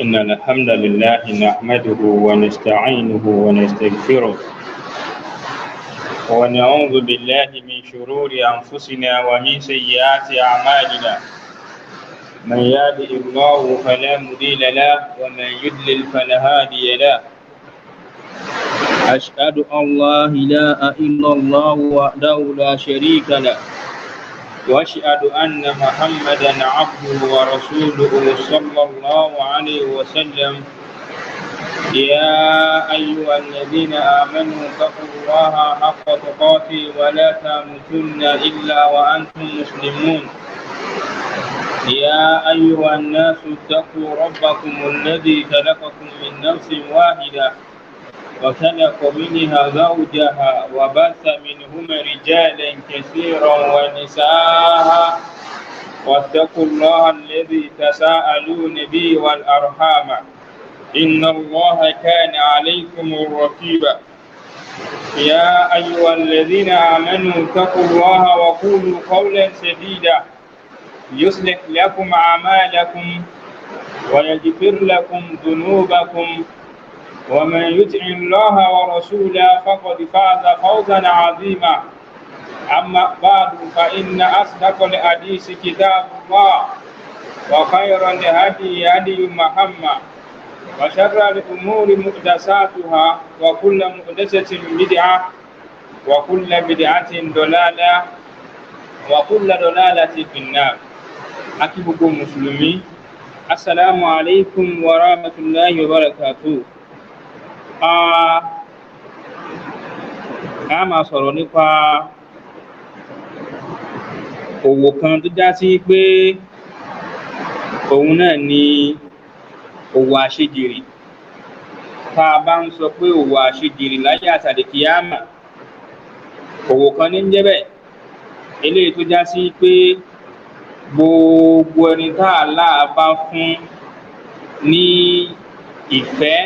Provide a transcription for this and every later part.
إن الحمد لله نحمده ونستعينه ونستغفره، ونعوذ بالله من شرور أنفسنا ومن سيئات أعمالنا. من يهده الله فلا مضل له، ومن يضلل فلا هادي له. أشهد أن لا إله إلا الله وحده لا شريك له، وأشهد أن محمدا عبده ورسوله صلى الله عليه وسلم. يا أيها الذين آمنوا اتقوا الله حق تقاته ولا تموتن إلا وأنتم مسلمون. يا أيها الناس اتقوا ربكم الذي خلقكم من نفس واحدة، وخلق منها زوجها، وبث منهما رجالا كثيرا ونساء، واتقوا الله الذي تساءلون به والأرحام، إن الله كان عليكم رقيبا. يا أيها الذين آمنوا اتقوا الله وقولوا قولا سديدا، يصلح لكم أعمالكم ويغفر لكم ذنوبكم، ومن يطع الله ورسوله فقد فاز فوزا عظيما. أما بعد، فإن أصدق الحديث كتاب الله، وخير الهدي هدي محمد، وشر الأمور محدثاتها، وكل محدثة بدعة، وكل بدعة ضلالة، وكل ضلالة في النار. A kí gbogbo mùsùlùmí، السلام عليكم ورحمة الله وبركاته. A máa sọ̀rọ̀ nípa òwò kan tó já sí pé òun náà ni òwò àṣejèrè. Tá a bá ń sọ pé òwò àṣejèrè láyé àti àlìkìyámà, òwò kan ní ń jẹ́ bẹ́ẹ̀, eléyìí tó já sí pé gbogbo ẹni tá Allah bá fún ní ìfẹ́,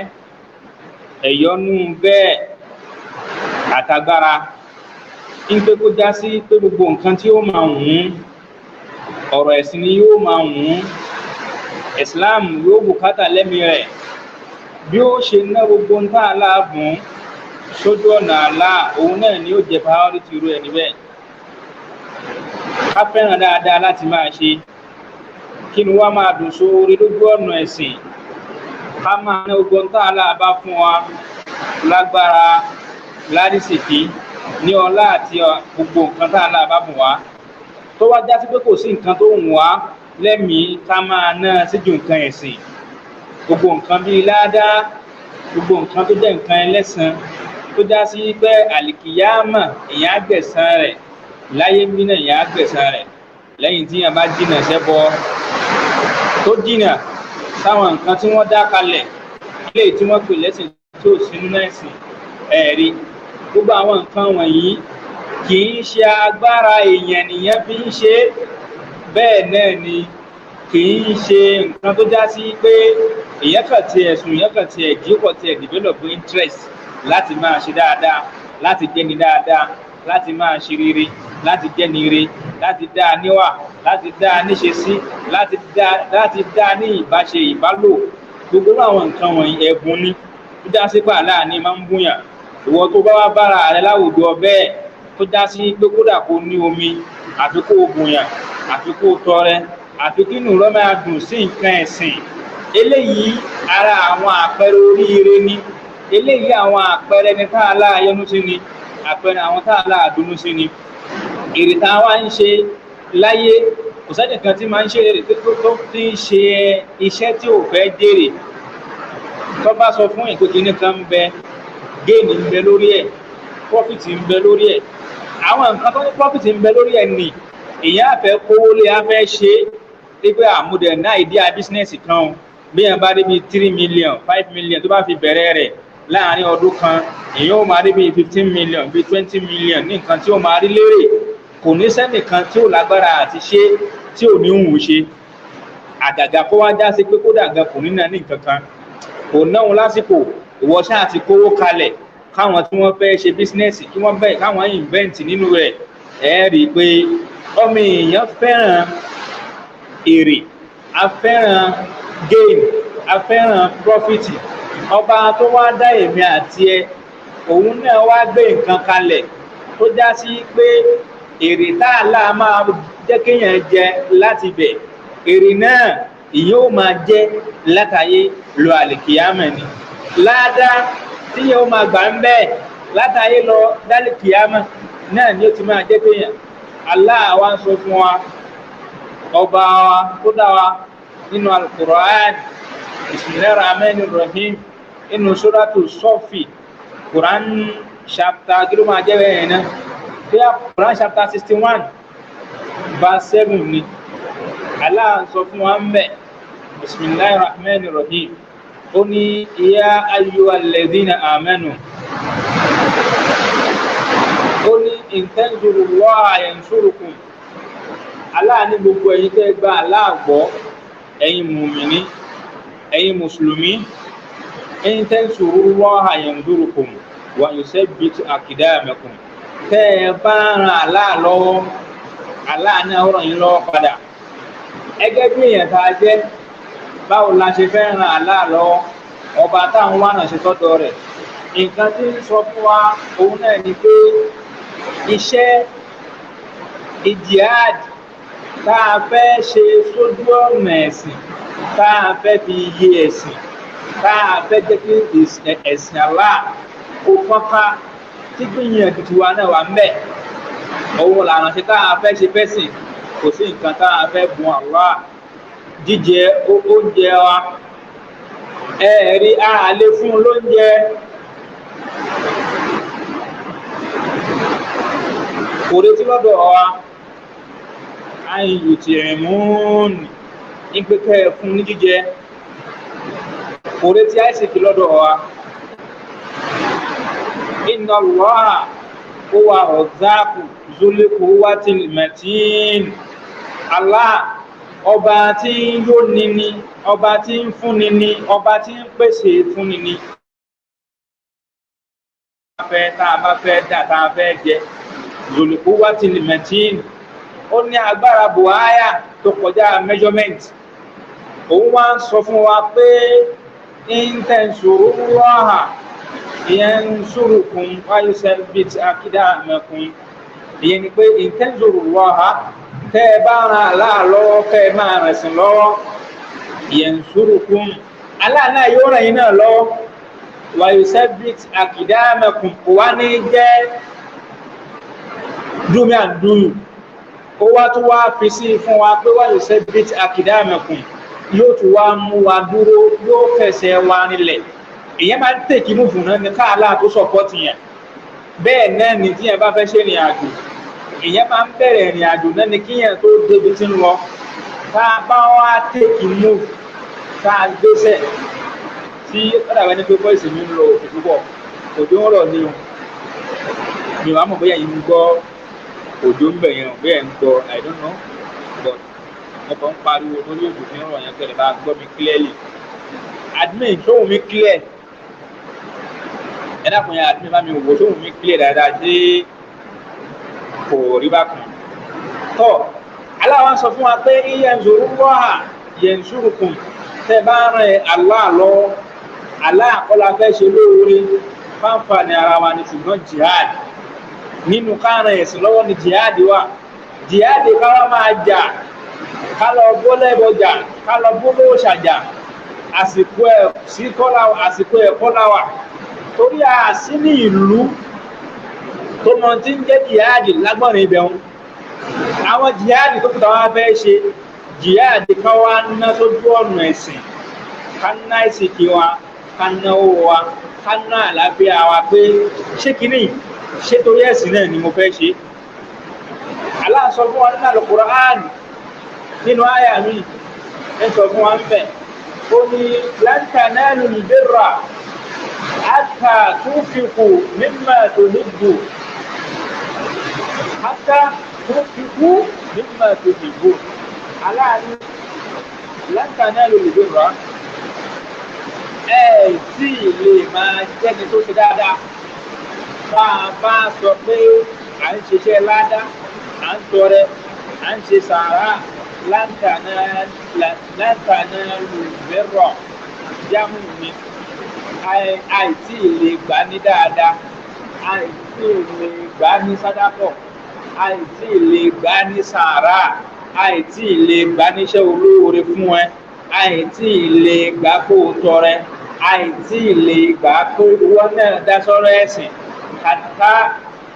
ẹ̀yọ́nú bẹ́ẹ̀ àtagbára ń pé kó já sí pé gbogbo nǹkan tí ó máa wù ú, ọ̀rọ̀ ẹ̀sìn ni yóò máa wù ú, Islam yóò bùkátà lẹ́mìí rẹ̀, bí ó ṣe ná gbogbo ń tá Allah bùn sójú ọ̀nà Allah, òun náà ni ó jẹ́ priority irú ẹni bẹ́ẹ̀. Ká fẹ́ràn dáadáa láti máa ṣe, kí ni wá máa dùn sóore lójú ọ̀nà ẹ̀sìn, ká máa ná gbogbo ń tá Allah bá fún wa lágbára, lárísìkí, ní ọlá àti gbogbo nǹkan tá Allah bá bùn wá, tó wá já sí pé kò sí nǹkan tó wù wá lẹ́mìí ká máa ná síjú nǹkan ẹ̀sìn, gbogbo nǹkan bíi ládàá, gbogbo nǹkan tó jẹ́ nǹkan ẹlẹ́san, tó já sí pé àlìkìyámà èèyàn á gbẹ̀san rẹ̀, láyé ń bí náà èèyàn á gbẹ̀san rẹ̀, lẹ́yìn tí èèyàn bá jìnà sẹ́bọ, tó jìnà sáwọn nǹkan tí wọ́n dá kalẹ̀, eléyìí tí wọ́n pè lẹ́sìn tí ò sí nínú ẹ̀sìn. Ẹ̀rí gbogbo àwọn nǹkan wọ̀nyí, kì í ṣe agbára èèyàn nìyẹn fi ń ṣe bẹ́ẹ̀ náà ni kì í ṣe nǹkan tó já sí pé èèyàn kàn tiẹ̀ sùn, èèyàn kàn tiẹ̀ jí, kàn tiẹ̀ develop interest láti máa ṣe dáadáa, láti jẹ́ni dáadáa, láti máa ṣe rere, láti jẹ́ni re, láti dá a níwà, láti dá a níṣe sí, láti dá a ní ìbáṣe, ìbálò. Gbogbo àwọn nǹkan wọ̀nyí, ẹ̀bùn ni tó já sí pé Allah ní máa ń búyàn. Ìwọ tó bá wá bára rẹ láwùjọ bẹ́ẹ̀, tó já sí pé kódà kó ní omi, àfi kó o bùyàn, àfi kó o tọrẹ, àfi kí inú rẹ máa dùn sí nǹkan ẹ̀sìn, eléyìí ara àwọn àpẹẹrẹ oríire ni. Eléyìí, àwọn àpẹẹrẹ ni tá Allah yọ́nú sí ni, àpẹẹrẹ àwọn tá Allah dùnnú sí ni. Èrè tá a wá ń ṣe láyé, kò sẹ́nìkan tí máa ń ṣe èrè tó ti ń ṣe iṣẹ́ tí ò fẹ́ jèrè. Tó bá sọ fún ìpè kìíní kan ń bẹ, gain ń bẹ lórí ẹ̀, profit ń bẹ lórí ẹ̀, àwọn nǹkan tó ní profit ń bẹ lórí ẹ̀ nì, èèyàn á fẹ́ kówó lé, á fẹ́ ṣe é pé àmúdẹ̀ náà idea business kan o, bí yẹn bá rí bíi 3 million, 5 million, tó bá fi bẹ̀rẹ̀ rẹ̀, láàrin ọdún kan èèyàn ó máa rí bíi 15 million, bíi 20 million ní nǹkan tí ó máa rí lérè. Kò ní sẹ́nìkan tí ò lágbára àti ṣe tí ò ní hùn ṣe. Àgàgà kó wá já sí pé kódà gan kò ní náà ní nǹkan kan, kò náwó lásìkò, ìwọ ṣáà ti kówó kalẹ̀ káwọn tí wọ́n fẹ́ ṣe business kí wọ́n bẹ̀rẹ̀, káwọn invent nínú rẹ̀. Ẹ̀ rí i pé ọmọ èèyàn fẹ́ràn èrè, a fẹ́ràn gain, a fẹ́ràn profit. Ọba tó wá dá èmi àti ẹ, òun náà wá gbé nǹkan kalẹ̀ tó já sí pé èrè tá a là máa jẹ́ kéèyàn jẹ láti bẹ̀, èrè náà ìyẹn ó máa jẹ́ látàyé lọ àlìkìyámẹ̀ ni. Láàdá tí yóò máa gbà ń bẹ́ẹ̀ látàyé lọ dálìkìyámẹ̀ náà ni ó ti máa jẹ́ kéèyàn. Allah wa ń sọ fún wa, ọba wa tó dá wa nínú Al-Qur'an, Bismillahir Rahmanir Rahim, nínú Suratu Sọ́fì, Quran chapter, kí ló máa jẹ́ bẹ́ẹ̀ náà? Quran chapter 61 verse 7 ni Allah ń sọ fún wa ń bẹ̀. Bismillahir Rahmanir Rahim. Ó ní ya ayyuhal ladhina amanu, ó ní in tansurullaha yansurukum. Allah ní gbogbo ẹ̀yin tẹ́ gba Allah gbọ́, ẹ̀yin mùmìnì, ẹ̀yin mùsùlùmí, in tansurullaha yansurukum wa yuthabbit aqdamakum. Tẹ́ ẹ bá ran Allah lọ́wọ́, Allah náà ràn yín lọ́wọ́ padà. Ẹgẹ́ bí èèyàn tá a jẹ́, báwo la ṣe fẹ́ ran Allah lọ́wọ́, ọba táwọn wà náà ṣe tọ́dọ̀ rẹ̀? Nǹkan tí ń sọ fún wa òun náà ni pé iṣẹ́ ìjìhad tá a fẹ́ ṣe sójú ọ̀nà ẹ̀sìn, tá a fẹ́ fi yé ẹ̀sìn, tá a fẹ́ jẹ́ kí ẹ̀sìn Allah kó fọ́nká, tí gbìyànjú tiwa náà wà ń bẹ̀, òun làwọn ṣe tá a fẹ́ ṣe fẹ́sìn. Kò sí nǹkan tá a fẹ́ bùn Allah. Jíjẹ oúnjẹ wa, ẹ̀ẹ́rí a lè fún lóúnjẹ. Kò retí lọ́dọ̀ wa àyùn tí ẹ̀mún ní pé kẹ́ ẹ fún ní jíjẹ, kò retí àìsíkì lọ́dọ̀ wa. Inna Allaha huwa razzaqu zul quwwatil matin. Allah ọba tí ń yóni ni, ọba tí ń fúnni ni, ọba tí ń pèsè fúnni ni. Fẹ́ tá a bá fẹ́ dà, tá a fẹ́ jẹ, zul quwwatil matin, ó ní agbára buhaya tó kọjá measurement. Òun wá ń sọ fún wa pé in tansurullaha yansurukum wa yuthabbit aqdamakum. Ìyẹn ni pé in tansurullaha, tẹ́ ẹ bá ran Allah lọ́wọ́, kẹ́ ẹ máa rìn sí lọ́wọ́, yansurukum, Allah náà yóò ràn yín náà lọ́wọ́, wa yuthabbit aqdamakum. Kò wá ní jẹ́ do me and do you. Ó wá tún wá fi sí fún wa pé wa yuthabbit aqdamakum, yóò tún wá mú wa dúró, yóò fẹsẹ̀ wa nílẹ̀. Ìyẹn máa ń take move náà ní káàlà tó support yẹn. Bẹ́ẹ̀ náà ni tí yẹn bá fẹ́ ṣe ìrìn àjò, ìyẹn máa ń bẹ̀rẹ̀ ìrìn àjò náà ni kíyẹn tó débi tí ń lọ. Tá a bá wá take move, tá a gbéṣẹ̀ tí ó dàbẹ́ ní pé voice mi ń lọ òkè púpọ̀, òjò ń rọ̀ ní o. Mi ò wá mọ̀ bóyá yìí ń gbọ́ òjò ń bẹ̀ yẹn o, bóyá ń gbọ́, I don't know, but mo kàn ń pariwo lórí òjò tí ń rọ̀ yẹn kẹ́lẹ́ bá gbọ́ mi clearly. Admin, sóhun mi clear? Ẹ dákun yẹn, admin, bá mi wò sóhun mi clear dáadáa, ṣé kò rí bákan? Tọ́ Allah sọ fún wa pé yansurullaha yansurukum, tẹ́ bá rìn Allah lọ́wọ́, Allah kọ́la fẹ́ ṣe lóore fáǹfààní ara wa ni, ṣùgbọ́n jihad nínú kárìn ẹ̀sìn lọ́wọ́ ni jihad wà. Jihad káwá máa jà, ká lọ bólẹ́bọjà, ká lọ bólóòṣàjà, àsìkò ẹ̀ sí kọ́lá, àsìkò ẹ̀ kọ́lá wà, torí àsí ní ìlú tó mọ tí ń jẹ́ jihad lágbọ̀nrín ibẹ̀ wọn. Àwọn jihad tó kùtà wá fẹ́ ṣe jihad, ká wá ná sójú ọ̀nà ẹ̀sìn, ká ná ìsìnkí wa, ká ná owó wa, ká ná àlàáfíà wa, pé ṣé kínní ṣé torí ẹ̀sìn náà ni mo fẹ́ ṣe. Allah sọ fún wa nínú Al-Qur'an, nínú àyà mi, ń sọ fún wa ń bẹ̀, ó ní lan tanalul birra hatta tunfiqu mimma tuhibbu, hatta tunfiqu mimma tuhibbu. Allah ní lan tanalul birra, ẹ tí lè máa jẹ́ni tó ṣe dáadáa. Bá a bá sọ pé à ń ṣiṣẹ́ ládá, à ń tọrẹ, à ń ṣe sàárà, Lan tanalul birra jámù mi, àìtí lè gbà ní dáadáa, àìtí lè gbà ní sádàkọ̀, àìtí lè gbà ní sàárà, àìtí lè gbà níṣẹ́ olóore fún ẹ, àìtí lè gbà kó o tọrẹ, àìtí lè gbà kó ìwọ náà dá sọ́rọ̀ ẹ̀sìn. Hatta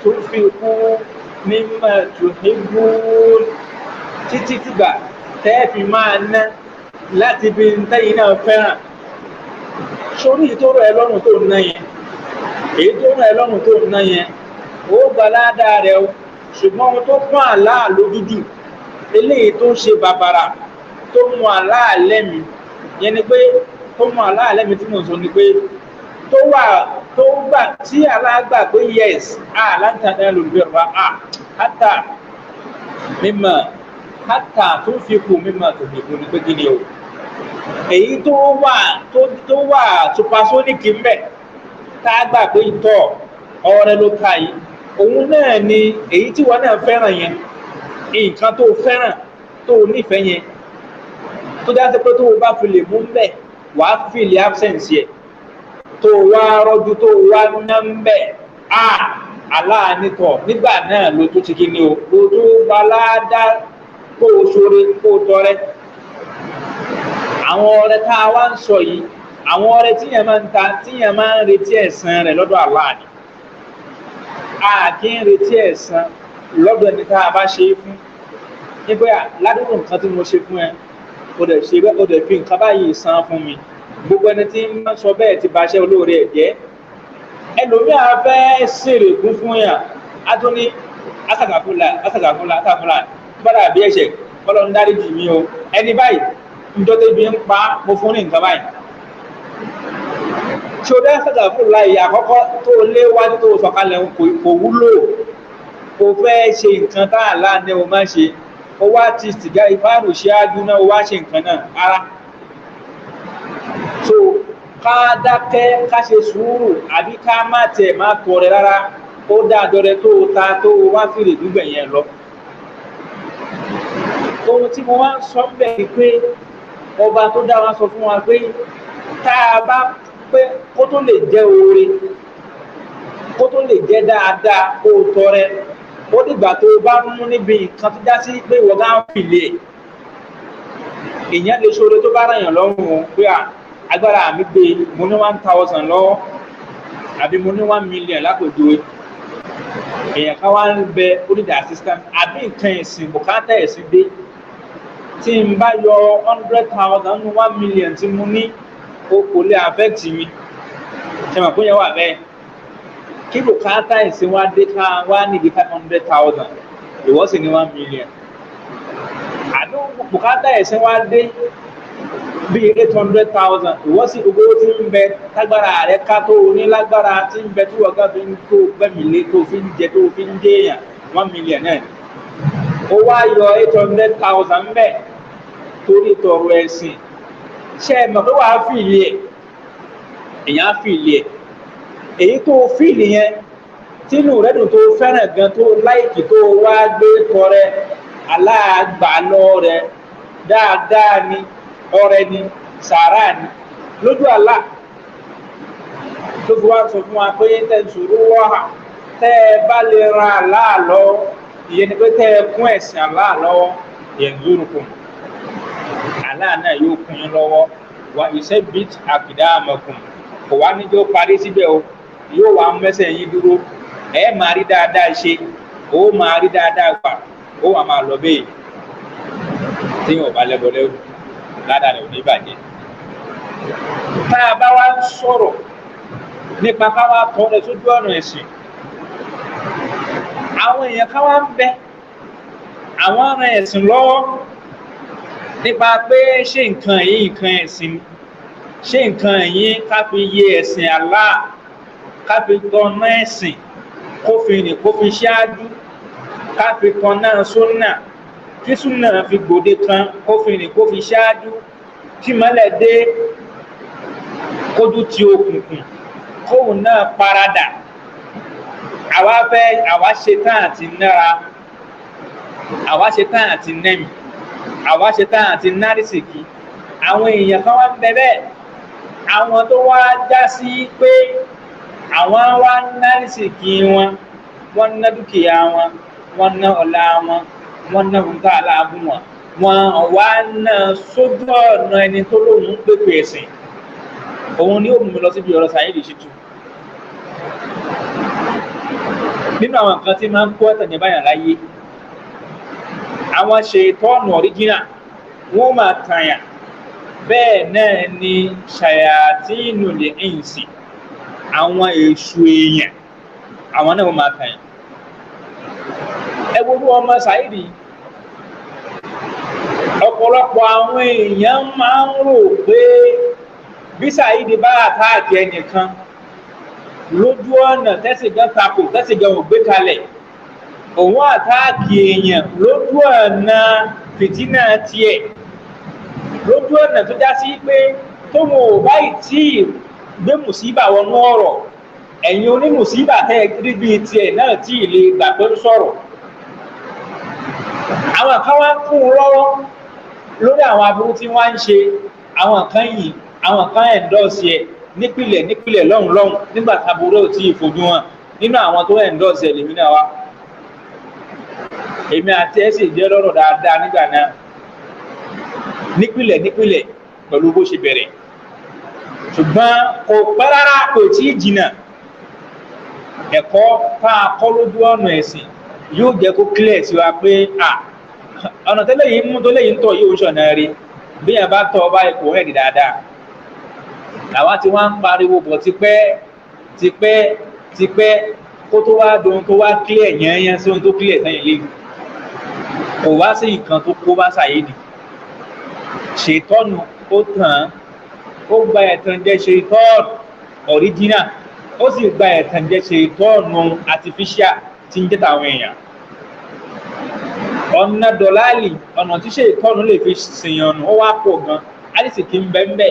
tunfiqu mimma tuhibbun, títí tìgbà tẹ́ẹ̀fì máa ná láti bí ntẹ́yìn náà fẹ́ràn. Sórí èyí tó rọ̀ ẹ́ lọ́rùn tó ń ná yẹn, èyí tó rọ̀ ẹ́ lọ́rùn tó ń ná yẹn, ó gba ládàá rẹ o. Ṣùgbọ́n ohun tó pọ́n àlá lójújù, eléyìí tó ń ṣe bàbàrà tó mú àlá lẹ́mìí yẹn ni pé tó mú àlá lẹ́mìí tí mò ń sọ ni pé tó wà tó gbà tí àlá gbà pé yes, lan tanalul birra hatta mimma hatta tunfiqu mimma tuhibbun ni pé kí ni o, èyí tó wà tó wà supersonic ń bẹ tá a gbà pé ìtọ̀ ọrẹ ló ta yìí, òun náà ni èyí tí wọn náà fẹ́ràn yẹn, nǹkan tó fẹ́ràn tó nífẹ̀ẹ́ yẹn, tó dá sí pé tó o bá fi lè mú bẹ́ẹ̀, wàá feel absence yẹ, tó o wá rọ́jú tó o wá ná ń bẹ̀ á aláàánítọ̀, nígbà náà ló tó ti kí ni o, ló tó gbalá kó o ṣoore kó o tọrẹ. Àwọn ọrẹ tá a wá ń sọ yìí, àwọn ọrẹ tíyẹn máa ń ta, tíyẹn máa ń retí ẹ̀san rẹ̀ lọ́dọ̀ Allah ni. A kì í retí ẹ̀san lọ́dọ̀ ẹni tá a bá ṣe é fún nígbà ládùúgbò. Nǹkan tí mo ṣe fún ẹ, o dẹ̀ ṣe bẹ́ẹ̀, o dẹ̀ fi nǹkan báyìí san fún mi. Gbogbo ẹni tí ń sọ bẹ́ẹ̀ ti baṣẹ́ olóore ẹ̀ jẹ́. Ẹlòmíà fẹ́ ṣèrègùn fún yàn, á tún ní asàgàfúnla, asàgàfúnla, asàgàfúnla tó bá dàbí ẹ̀ṣẹ̀, kọ́lọ́ ń dáríjì mí o, ẹni báyìí njọ́ tẹ́bi ń pa, mo fún ní nǹkan báyìí. Tí o dá asàgàfúnla yìí àkọ́kọ́ tó lé wájú tó sọ̀kalẹ̀ kò wúlò. O fẹ́ ṣe nǹkan tá à láàánú o má ṣe, o wá ti sìgá ìfáàrù ṣáájú náà, o wá ṣe nǹkan náà ara. So ká dákẹ́, ká ṣe sùúrù, àbí ká má tiẹ̀ má tọrẹ rárá, ó dá dọrẹ tó o ta tó o wá fìrè dúgbẹ̀ yẹn lọ. Ohun tí mo wá ń sọ bẹ́ẹ̀ ni pé ọba tó dá wa sọ fún wa pé tá a bá pé kó tó lè jẹ́ oore, kó tó lè jẹ́ dáadáa kó o tọrẹ, ó dìgbà tó o bá mú níbi nǹkan tó já sí pé ìwọ gán fìlè. Èèyàn lè ṣoore tó bá ràn yàn lọ́rùn o, pé à agbára mi gbé, mo ní 1,000 lọ́wọ́ àbí mo ní 1 million lápèjúwe, èèyàn kan wá ń bẹ onídàá assistant àbí nǹkan ẹ̀sìn, bùkátà ẹ̀sìn dé, tí n bá yọ 100,000 nínú 1 million tí mo ní, o kò lè affect mi. Ṣe mọ̀ pé yẹn wà bẹ́ẹ̀? Kí bùkátà ẹ̀sìn wá dé, ká wá níbi 500,000, ìwọ sì ní 1 million, àbí bùkátà ẹ̀sìn wá dé bíi 800,000, ìwọ sì gbogbo tí ń bẹ tágbára rẹ ká tó o ní lágbára tí ń bẹ tí wọ́n gán fi ń tó gbẹ̀mílé tó fi ń jẹ tó fi ń jẹ èèyàn, 1 million náà ni ó wá yọ 800,000 ń bẹ torí tọrọ ẹ̀sìn. Ṣe é mọ̀ pé wàá feel ẹ̀? Èèyàn á feel ẹ̀. Èyí tó feel yẹn, tínú rẹ dùn, tó fẹ́ràn gan, tó like, tó wá gbé tọrẹ, aláàgbà lọ rẹ dáadáa ni, ọrẹ ni, sàárà ni lójú àlá. Tó fi wá sọ fún wa pé tansurullaha, tẹ́ ẹ bá lè ran àlá lọ, ìyẹn ni pé tẹ́ ẹ kún ẹ̀sìn àlá lọ́wọ́, yansurukum, àlá náà yóò kún yín lọ́wọ́, wa yuthabbit aqdamakum. Kò wá níjó parí síbẹ̀ o, yóò wá mẹ́sẹ̀ yín dúró. Ẹ máa rí dáadáa ṣe, ó máa rí dáadáa gbà, ó wà máa lọ bẹ́ẹ̀. Tí yóò bá lẹ́bọ lẹ́rù, ládàá rẹ̀ ò ní bàjẹ́. Tá a bá wá ń sọ̀rọ̀ nípa ká wá tọrẹ sójú ọ̀nà ẹ̀sìn, àwọn èèyàn ká wá ń bẹ àwọn ọ̀ràn ẹ̀sìn lọ́wọ́ nípa pé ṣé nǹkan yìí nǹkan ẹ̀sìn, ṣé nǹkan yìí ká fi yé ẹ̀sìn Allah, ká fi tọ́nà ẹ̀sìn, kó fi rìn, kó fi ṣáájú, ká fi tọ́nà súnà, kí súnà fi gbòde kan, kó fi rìn, kó fi ṣáájú, kí mọ́lẹ̀ dé, kójú ti òkùnkùn, kóun náà paradà. Àwa fẹ́, àwa ṣe tán àti nára, àwa ṣe tán àti nẹ́mi. Àwa ṣe tán àti nárísìkí. Àwọn èèyàn kan wá ń bẹ bẹ́ẹ̀, àwọn tó wá já sí pé àwọn wá nárísìkí wọn, wọ́n ná dúkìá wọn, wọ́n ná ọlá wọn, wọ́n ná nǹkan aláàbùn wọn, wọn wá ná sójú ọ̀nà ẹni tó lóun ń pèpè ẹ̀sìn. Òun ni ó mú mi lọ síbi ọ̀rọ̀ Saheed Shittu. Nínú àwọn nǹkan tí máa ń kó ẹ̀tàn ní báyà láyé, àwọn ṣètọ́nù ọ̀ríjínà wọ́n máa tàyàn, bẹ́ẹ̀ náà ni ṣàyàtínù lè ń sìn, àwọn èṣù èèyàn, àwọn náà wọ́n máa tàyàn. Ẹ wo bí ọmọ Saheed, ọ̀pọ̀lọpọ̀ àwọn èèyàn máa ń rò pé bí Saheed bá àtáàkì ẹnìkan lójú ọ̀nà tẹ́sìgán takò, tẹ́sìgán ò gbé kalẹ̀, òun àtáàkì èèyàn lójú ọ̀nà fìtínà tiẹ̀, lójú ọ̀nà tó já sí pé tóun ò báyìí tí gbé mùsíbà wọnú ọ̀rọ̀, ẹ̀yin onímùsíbà tẹ́ ẹ rí bíi tiẹ̀ náà tí ì lè gbà pé ń sọ̀rọ̀. Àwọn kan wá ń kún un lọ́wọ́ lórí àwọn aburú tí wọ́n ń ṣe, àwọn kan yìí, àwọn kan ẹ̀ńdọ́ọ̀sì ẹ̀ nípìlẹ̀ nípìlẹ̀ lọ́hùn lọ́hùn nígbà taburú ò tí ì fojú hàn. Nínú àwọn tó ẹ̀ńdọ́ọ̀sì ẹ̀ lèmi náà wá, èmi àti ẹ̀ sì jẹ́ lọ́rọ̀ dáadáa nígbà náà nípìlẹ̀ nípìlẹ̀ pẹ̀lú bó ṣe bẹ̀rẹ̀, ṣùgbọ́n kò pẹ́ rárá, kò tí ì jìnà. Ẹ̀kọ́ tá a kọ́ lójú ọ̀nà ẹ̀sìn yóò jẹ́ kó clear sí wa pé à ọ̀nà tẹ́lẹ̀ yìí mú tó lẹ́yìn ń tọ̀ yóò ṣọ̀nà rí bí yẹn bá tọ́ ọba ipò rẹ̀ dáadáa. Àwa tí wọ́n ń pariwo bọ̀ tipẹ́ tipẹ́ tipẹ́ kó tó wá dohun tó wá clear yẹnyẹn sí ohun tó clear sẹ́yìn lé, kò wá sí nǹkan tó kó bá Saheed. Ṣètọ́nù ó tàn án, ó gba ẹ̀tàn jẹ́ ṣètọ́nù original, ó sì gba ẹ̀tàn jẹ́ ṣètọ́nù artificial tí ń jẹ́ tàwọn èèyàn. Ọ̀nà dọ̀láàlì, ọ̀nà tí ṣètọ́nù lè fi ṣèyàn nù, ó wá pọ̀ gan. Àdìsíkì ń bẹ ń bẹ,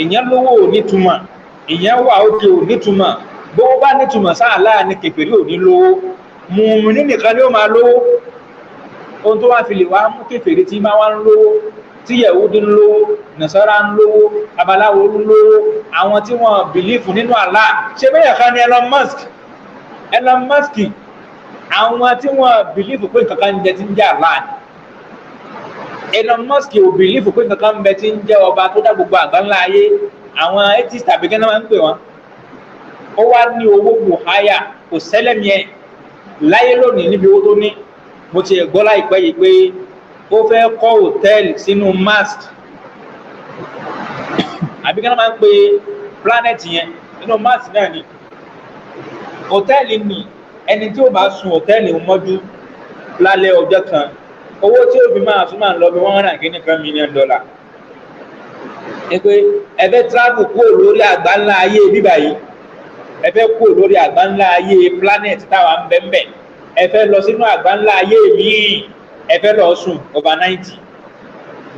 ìyẹn lówó ò nítumọ̀, ìyẹn wà òkè ò nítumọ̀, bówó bá nítumọ̀ sáà láàánú kèfèrí ò ní lówó, mùmùní nìkan ni ó máa lówó. Ohun tó wá fi lè wá mú kèfèrí tí máa wá ń lówó, tí Yẹ̀wúdí ń lówó, Nàsárà ń lówó, babaláwo ń lówó, àwọn tí wọ́n bìlífù nínú Allah, ṣé bẹ́ẹ̀ kan ní Elon Musk. Elon Musk, àwọn tí wọ́n bìlífù pé nǹkan kan ń jẹ tí ń jẹ́ Allah ni. Elon Musk ò bìlífù pé nǹkan kan ń bẹ tí ń jẹ́ ọba tó dá gbogbo àgbáńlá ayé. Àwọn atheist tàbí kí wọ́n máa ń pè wọ́n. Ó wá ní owó buhaya, kò sẹ́lẹ̀mí ẹ̀ láyé lónìí níbi owó tó ní. Mo ti gbọ́ láìpẹ́ yìí pé ó fẹ́ kọ́ hòtẹ́ẹ̀lì sínú Mars, àbí kí wọ́n máa ń pe planet yẹn, nínú Mars náà ni hòtẹ́ẹ̀lì ni. Ẹni tí ó bá sun hòtẹ́ẹ̀lì mọ́jú lálẹ́ ọjọ́ kan, owó tí ó fi máa sún máa ń lọ bí $100 million. Ni pé ẹ fẹ́ travel kúrò lórí àgbáńlá ayé bíbà yìí, ẹ fẹ́ kúrò lórí àgbáńlá ayé planet táwa ń bẹ ń bẹ, ẹ fẹ́ lọ sínú àgbáńlá ayé míì, ẹ fẹ́ lọ sùn overnight,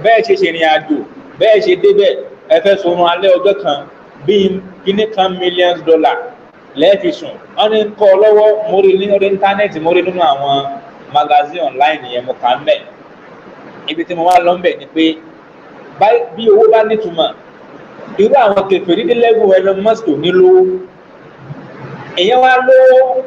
bẹ́ẹ̀ ṣe ṣèrìn àjò, bẹ́ẹ̀ ṣe débẹ̀, ẹ fẹ́ sunrun alẹ́ ọjọ́ kan, bíi kíní kan millions dollar lẹ́ẹ̀fi sùn. Wọ́n ní kọ́ ọ lọ́wọ́. Mo rí ní orí íńtánẹ́ẹ̀tì, mo rí nínú àwọn magazine online yẹn, mo kà ń bẹ̀. Ibi tí mo wá lọ ń bẹ̀ ni pé bí owó bá nítumọ̀, irú àwọn kèfèrí ní level Elon Musk ò ní lówó. Èèyàn wá lówó,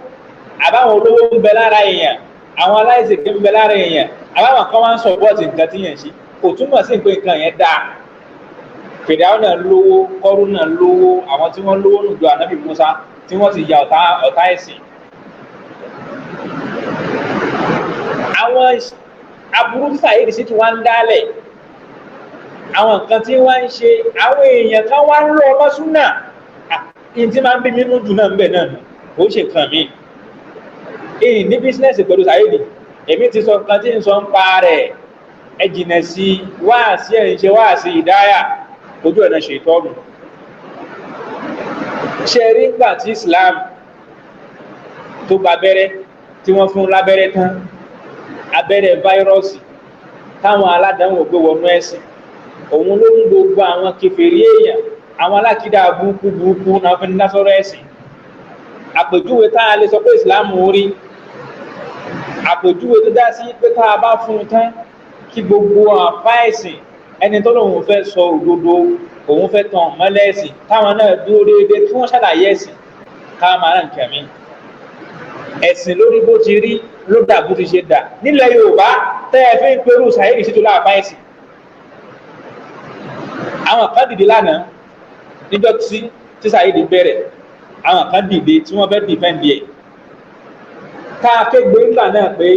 àbáwọn olówó ń bẹ lára èèyàn, àwọn aláìsèké ń bẹ lára èèyàn, àbáwọn kan wá ń support nǹkan tí yẹn ṣe, kò túmọ̀ sí pé nǹkan yẹn dáa. Fìdáwọ́ náà lówó, Kọ́rú náà lówó, àwọn tí wọ́n lówó nùjọ ànábì Musa tí wọ́n ti ya ọ̀tá ọ̀tá ẹ̀sìn. Àwọn aburú tí Saheed Shittu wá ń dálẹ̀, àwọn nǹkan tí wọ́n ń ṣe, àwọn èèyàn kan wá ń lọ ọmọ súnà ní tí máa ń bí mímú jù náà ń bẹ̀ náà nù, kò ṣe kàn mí. Èyí ní bísínẹ́sì pẹ̀lú Saheed, èmi ti sọ nǹkan tí ń sọ ń pa rẹ̀, ẹ jìnà sí wáàsí ẹ̀ ń ṣe wáàsí ìdáyà ojú ọ̀nà ṣètọ́nù. Ṣe rí nígbà tí Islam tó gba abẹ́rẹ́ tí wọ́n fún lábẹ́rẹ́ tán, abẹ́rẹ́ fáírọ́ọ̀sì táwọn aládàáwò gbé wọnú ẹ̀sìn, òun ló ń gbogbo àwọn kèfèrí èèyàn, àwọn alákìdá burúkú burúkú náà fi ń dá sọ́rọ̀ ẹ̀sìn. Àpèjúwe tá a lè sọ pé Islam rí, àpèjúwe tó dá sí pé tá a bá fún un tán, Kí gbogbo àfa ẹ̀sìn, ẹni tó lóun fẹ́ sọ òdodo, òun fẹ́ tàn mọ́lẹ̀ ẹ̀sìn, táwọn náà dúró déédéé kí wọ́n ṣàlàyé ẹ̀sìn, ká máa ràn kẹ́mi ẹ̀sìn lórí bó ti rí ló dà bó ti ṣe dà nílẹ̀ Yorùbá tẹ́ ẹ fi ń perú Saheed Shittu láàfáà ẹ̀sìn. Àwọn kan dìde lánàá níjọ́ tí Saheed bẹ̀rẹ̀, àwọn kan dìde tí wọ́n fẹ́ defend ẹ̀. Ká kégbé ńgbà náà pé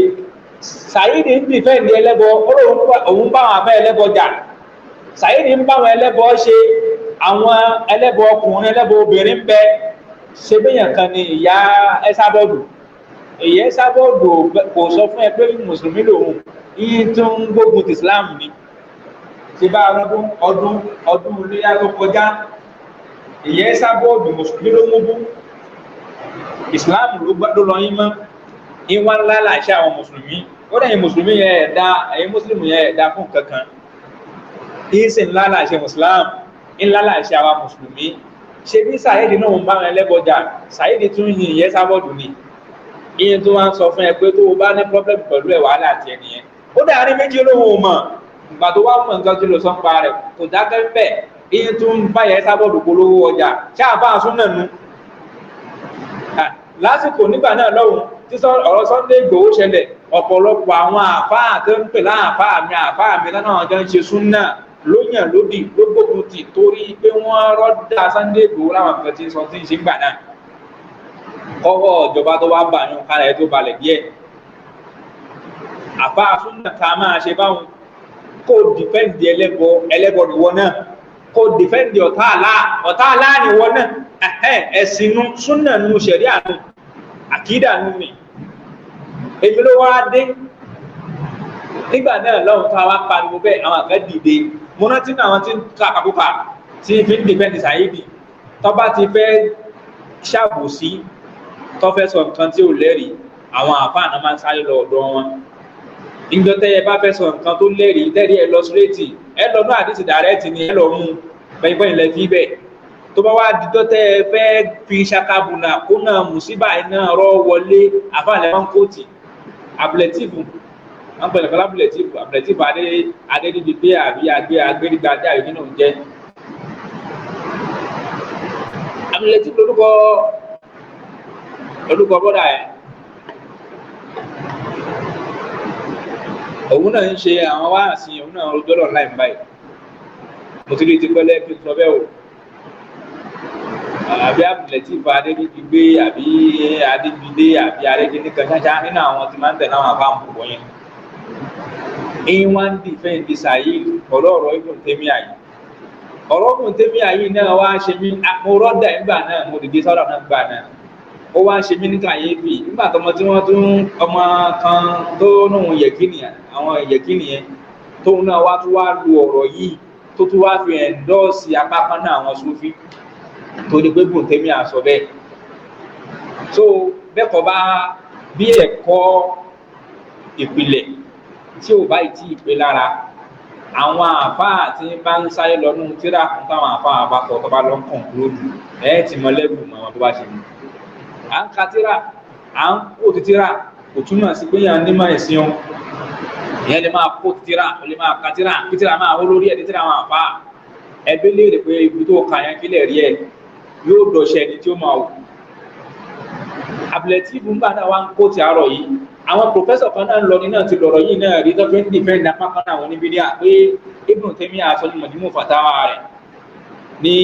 Saheed ń defend ẹlẹ́bọ, òun bá àwọn afẹ́ ẹlẹ́bọ jà. Saheed ń bá àwọn ẹlẹ́bọ ṣe, àwọn ẹlẹ́bọ ọkùnrin, ẹlẹ́bọ obìnrin ń bẹ. Ṣe béèyàn kan ni ìyá Ẹsábọ́ọ̀dù? Ìyá Ẹsábọ́ọ̀dù kò sọ fún ẹ pé mùsùlùmí lòun, yín tó ń gbógun ti Islam ni. Ṣe bá ọdún ọdún ọdún iléyà tó kọjá, ìyá Ẹsábọ́ọ̀dù mùsùlùmí ló mú bú Islam ló lọ yín mọ́ ìwà ńlá làṣẹ àwọn mùsùlùmí. Ó dẹ̀yìn mùsùlùmí yẹn ẹ̀dá, ẹ̀yin mùsùlùmí yẹn ẹ̀dá fún kankan. Yín sì ńlá làṣẹ mùsùlùmí, ńlá làṣẹ àwa mùsùlùmí. Ṣe bí Saheed náà ń bá wọn ẹlẹ́bọjà, Saheed tún yin ìyẹn Sábọ̀dù ni. Ìyẹn tó wá ń sọ fún ẹ pé tó o bá ní problem pẹ̀lú ẹ̀, wàhálà àti ẹ̀ nìyẹn. Ó dàárín méjì, olóhùn ò mọ̀. Ìgbà tó wá mọ̀ nǹkan tó lọ sọ ń pa rẹ̀, kò dákẹ́ ń bẹ̀, ìyẹn tó ń bá yẹn Sábọ̀dù polówó ọjà ṣáàbà súnà nu lásìkò nígbà náà lọ́hùn tí ọ̀rọ̀ Sunday Igboho ṣẹlẹ̀. Ọ̀pọ̀lọpọ̀ àwọn àfáà tó ń pè láàfáà mi, àfáà mi lọ́nà ọjọ́ ń ṣe súnà ló yàn lódì, ló gbógun tì, torí pé wọ́n rọ́dà Sunday Igboho láwọn nǹkan tí ń sọ tí ń ṣe ń gbà náà. Kọ́wọ́ ìjọba tó wá bà yún kára ẹ̀ tó balẹ̀ díẹ̀. Àfáà súnà ká máa ṣe báwọn kó defend ẹlẹ́bọ, ẹlẹ́bọ nìwọ náà. Kó defend ọ̀tá àlá, ọ̀tá àlá nìwọ náà. Ẹ̀sìn nu súnà nu ṣẹ̀ríà nu àkídà nu mi. Èmi ló wá dé nígbà náà lọ́hùn tó wá pariwo bẹ́ẹ̀, àwọn kan dìde. Mo rántí náà, àwọn tí ń ka àkókò tí fi ń defend Saheed, tọ́ba ti fẹ́ ṣàbòsí, tó fẹ́ sọ nǹkan tí ò lẹ́rìí, àwọn àfáà náà máa ń sáré lọ ọ̀dọ̀ wọn. Ìjọ tẹ́ ẹ bá fẹ́ sọ nǹkan tó lẹ́rìí, tẹ́rìí ẹ lọ straight, ẹ lọ náà àdìsí direct ni ẹ lọ mú pẹ́yìnpẹ́yìn lẹ fi bẹ́ẹ̀. Tó bá wá dídọ́ tẹ́ ẹ fẹ́ fi ṣakabùnà kó náà mùsíbà iná rọ́ wọlé, àfáà lẹ́ máa ń kóòtì abúlẹ̀tìfù wọn pẹ̀lú kọ́lá abúlẹ̀tìfù, abúlẹ̀tìfù adé adédìgbé àbí agbé agbérígbadé àbí nínú jẹ́ abúlẹ̀tìfù lórúkọ lórúkọ bọ́dà ẹ̀. Òun náà ń ṣe àwọn wáàsí, òun náà rojọ́ lọ láì báyìí. Mo ti rí ti pẹ́lẹ́ kí n sọ bẹ́ẹ̀ o, àbí abúlẹ̀tìfù adédìgbé àbí adégbidé àbí adégbidé kan ṣáṣá nínú àwọn tí máa ń tẹ̀lé àwọn àbáwọn púpọ̀ yẹn. Ìwọ̀n ń defend Saheed pẹ̀lú ọ̀rọ̀ Ibn Taymiyyah yìí. Ọ̀rọ̀ Ibn Taymiyyah yìí náà wá ṣe mí, mo rọ́dà nígbà náà, mo dìde sọ́dọ̀ náà nígbà náà. Ó wá ṣe mí ní kàyéfì nígbà tọmọ tí wọ́n tún ọmọ kan tó nóhun yẹ̀kínì, àwọn yẹ̀kínì yẹn tóun náà wá tún wá lu ọ̀rọ̀ yìí, tó tún wá fi endorse apá kan náà àwọn Sufi torí pé Ibn Taymiyyah sọ bẹ́ẹ̀. So bẹ́ẹ̀ kọ́ bá bí ẹ̀kọ́ ìpìlẹ̀ tí ò bá tí ì pé lára àwọn àfáà tí ń bá ń sáré lọ nínú tíra fún táwọn àfáà bá sọ, tó bá lọ ń conclude, ẹ ti mọ lẹ́bù mọ àwọn tó bá ṣe mú. À ń ka tíra, à ń kó ti tíra, kò túmọ̀ sí pé yàn nímọ̀ ẹ̀sìn o. Ìyẹn lè máa kó ti tíra, ó lè máa ka tíra, kí tíra máa hó lórí ẹ̀ ní tíra àwọn àfáà. Ẹbí léèrè pé ibi tó kà yẹn kílẹ̀ rí ẹ, yóò dọ̀ṣẹ́ ẹni tí ó máa wò. Àbìlẹ̀tìfù ńgbà náà wá ń kó ti àárọ̀ yìí. Àwọn professor kan náà ń lọ ní náà ti lọ̀rọ̀ yìí náà rí, tó fi ń defend apá kan náà àwọn oníbíríà pé Ibn Taymiyyah sọ ní Majmu' Fatawa rẹ̀ ní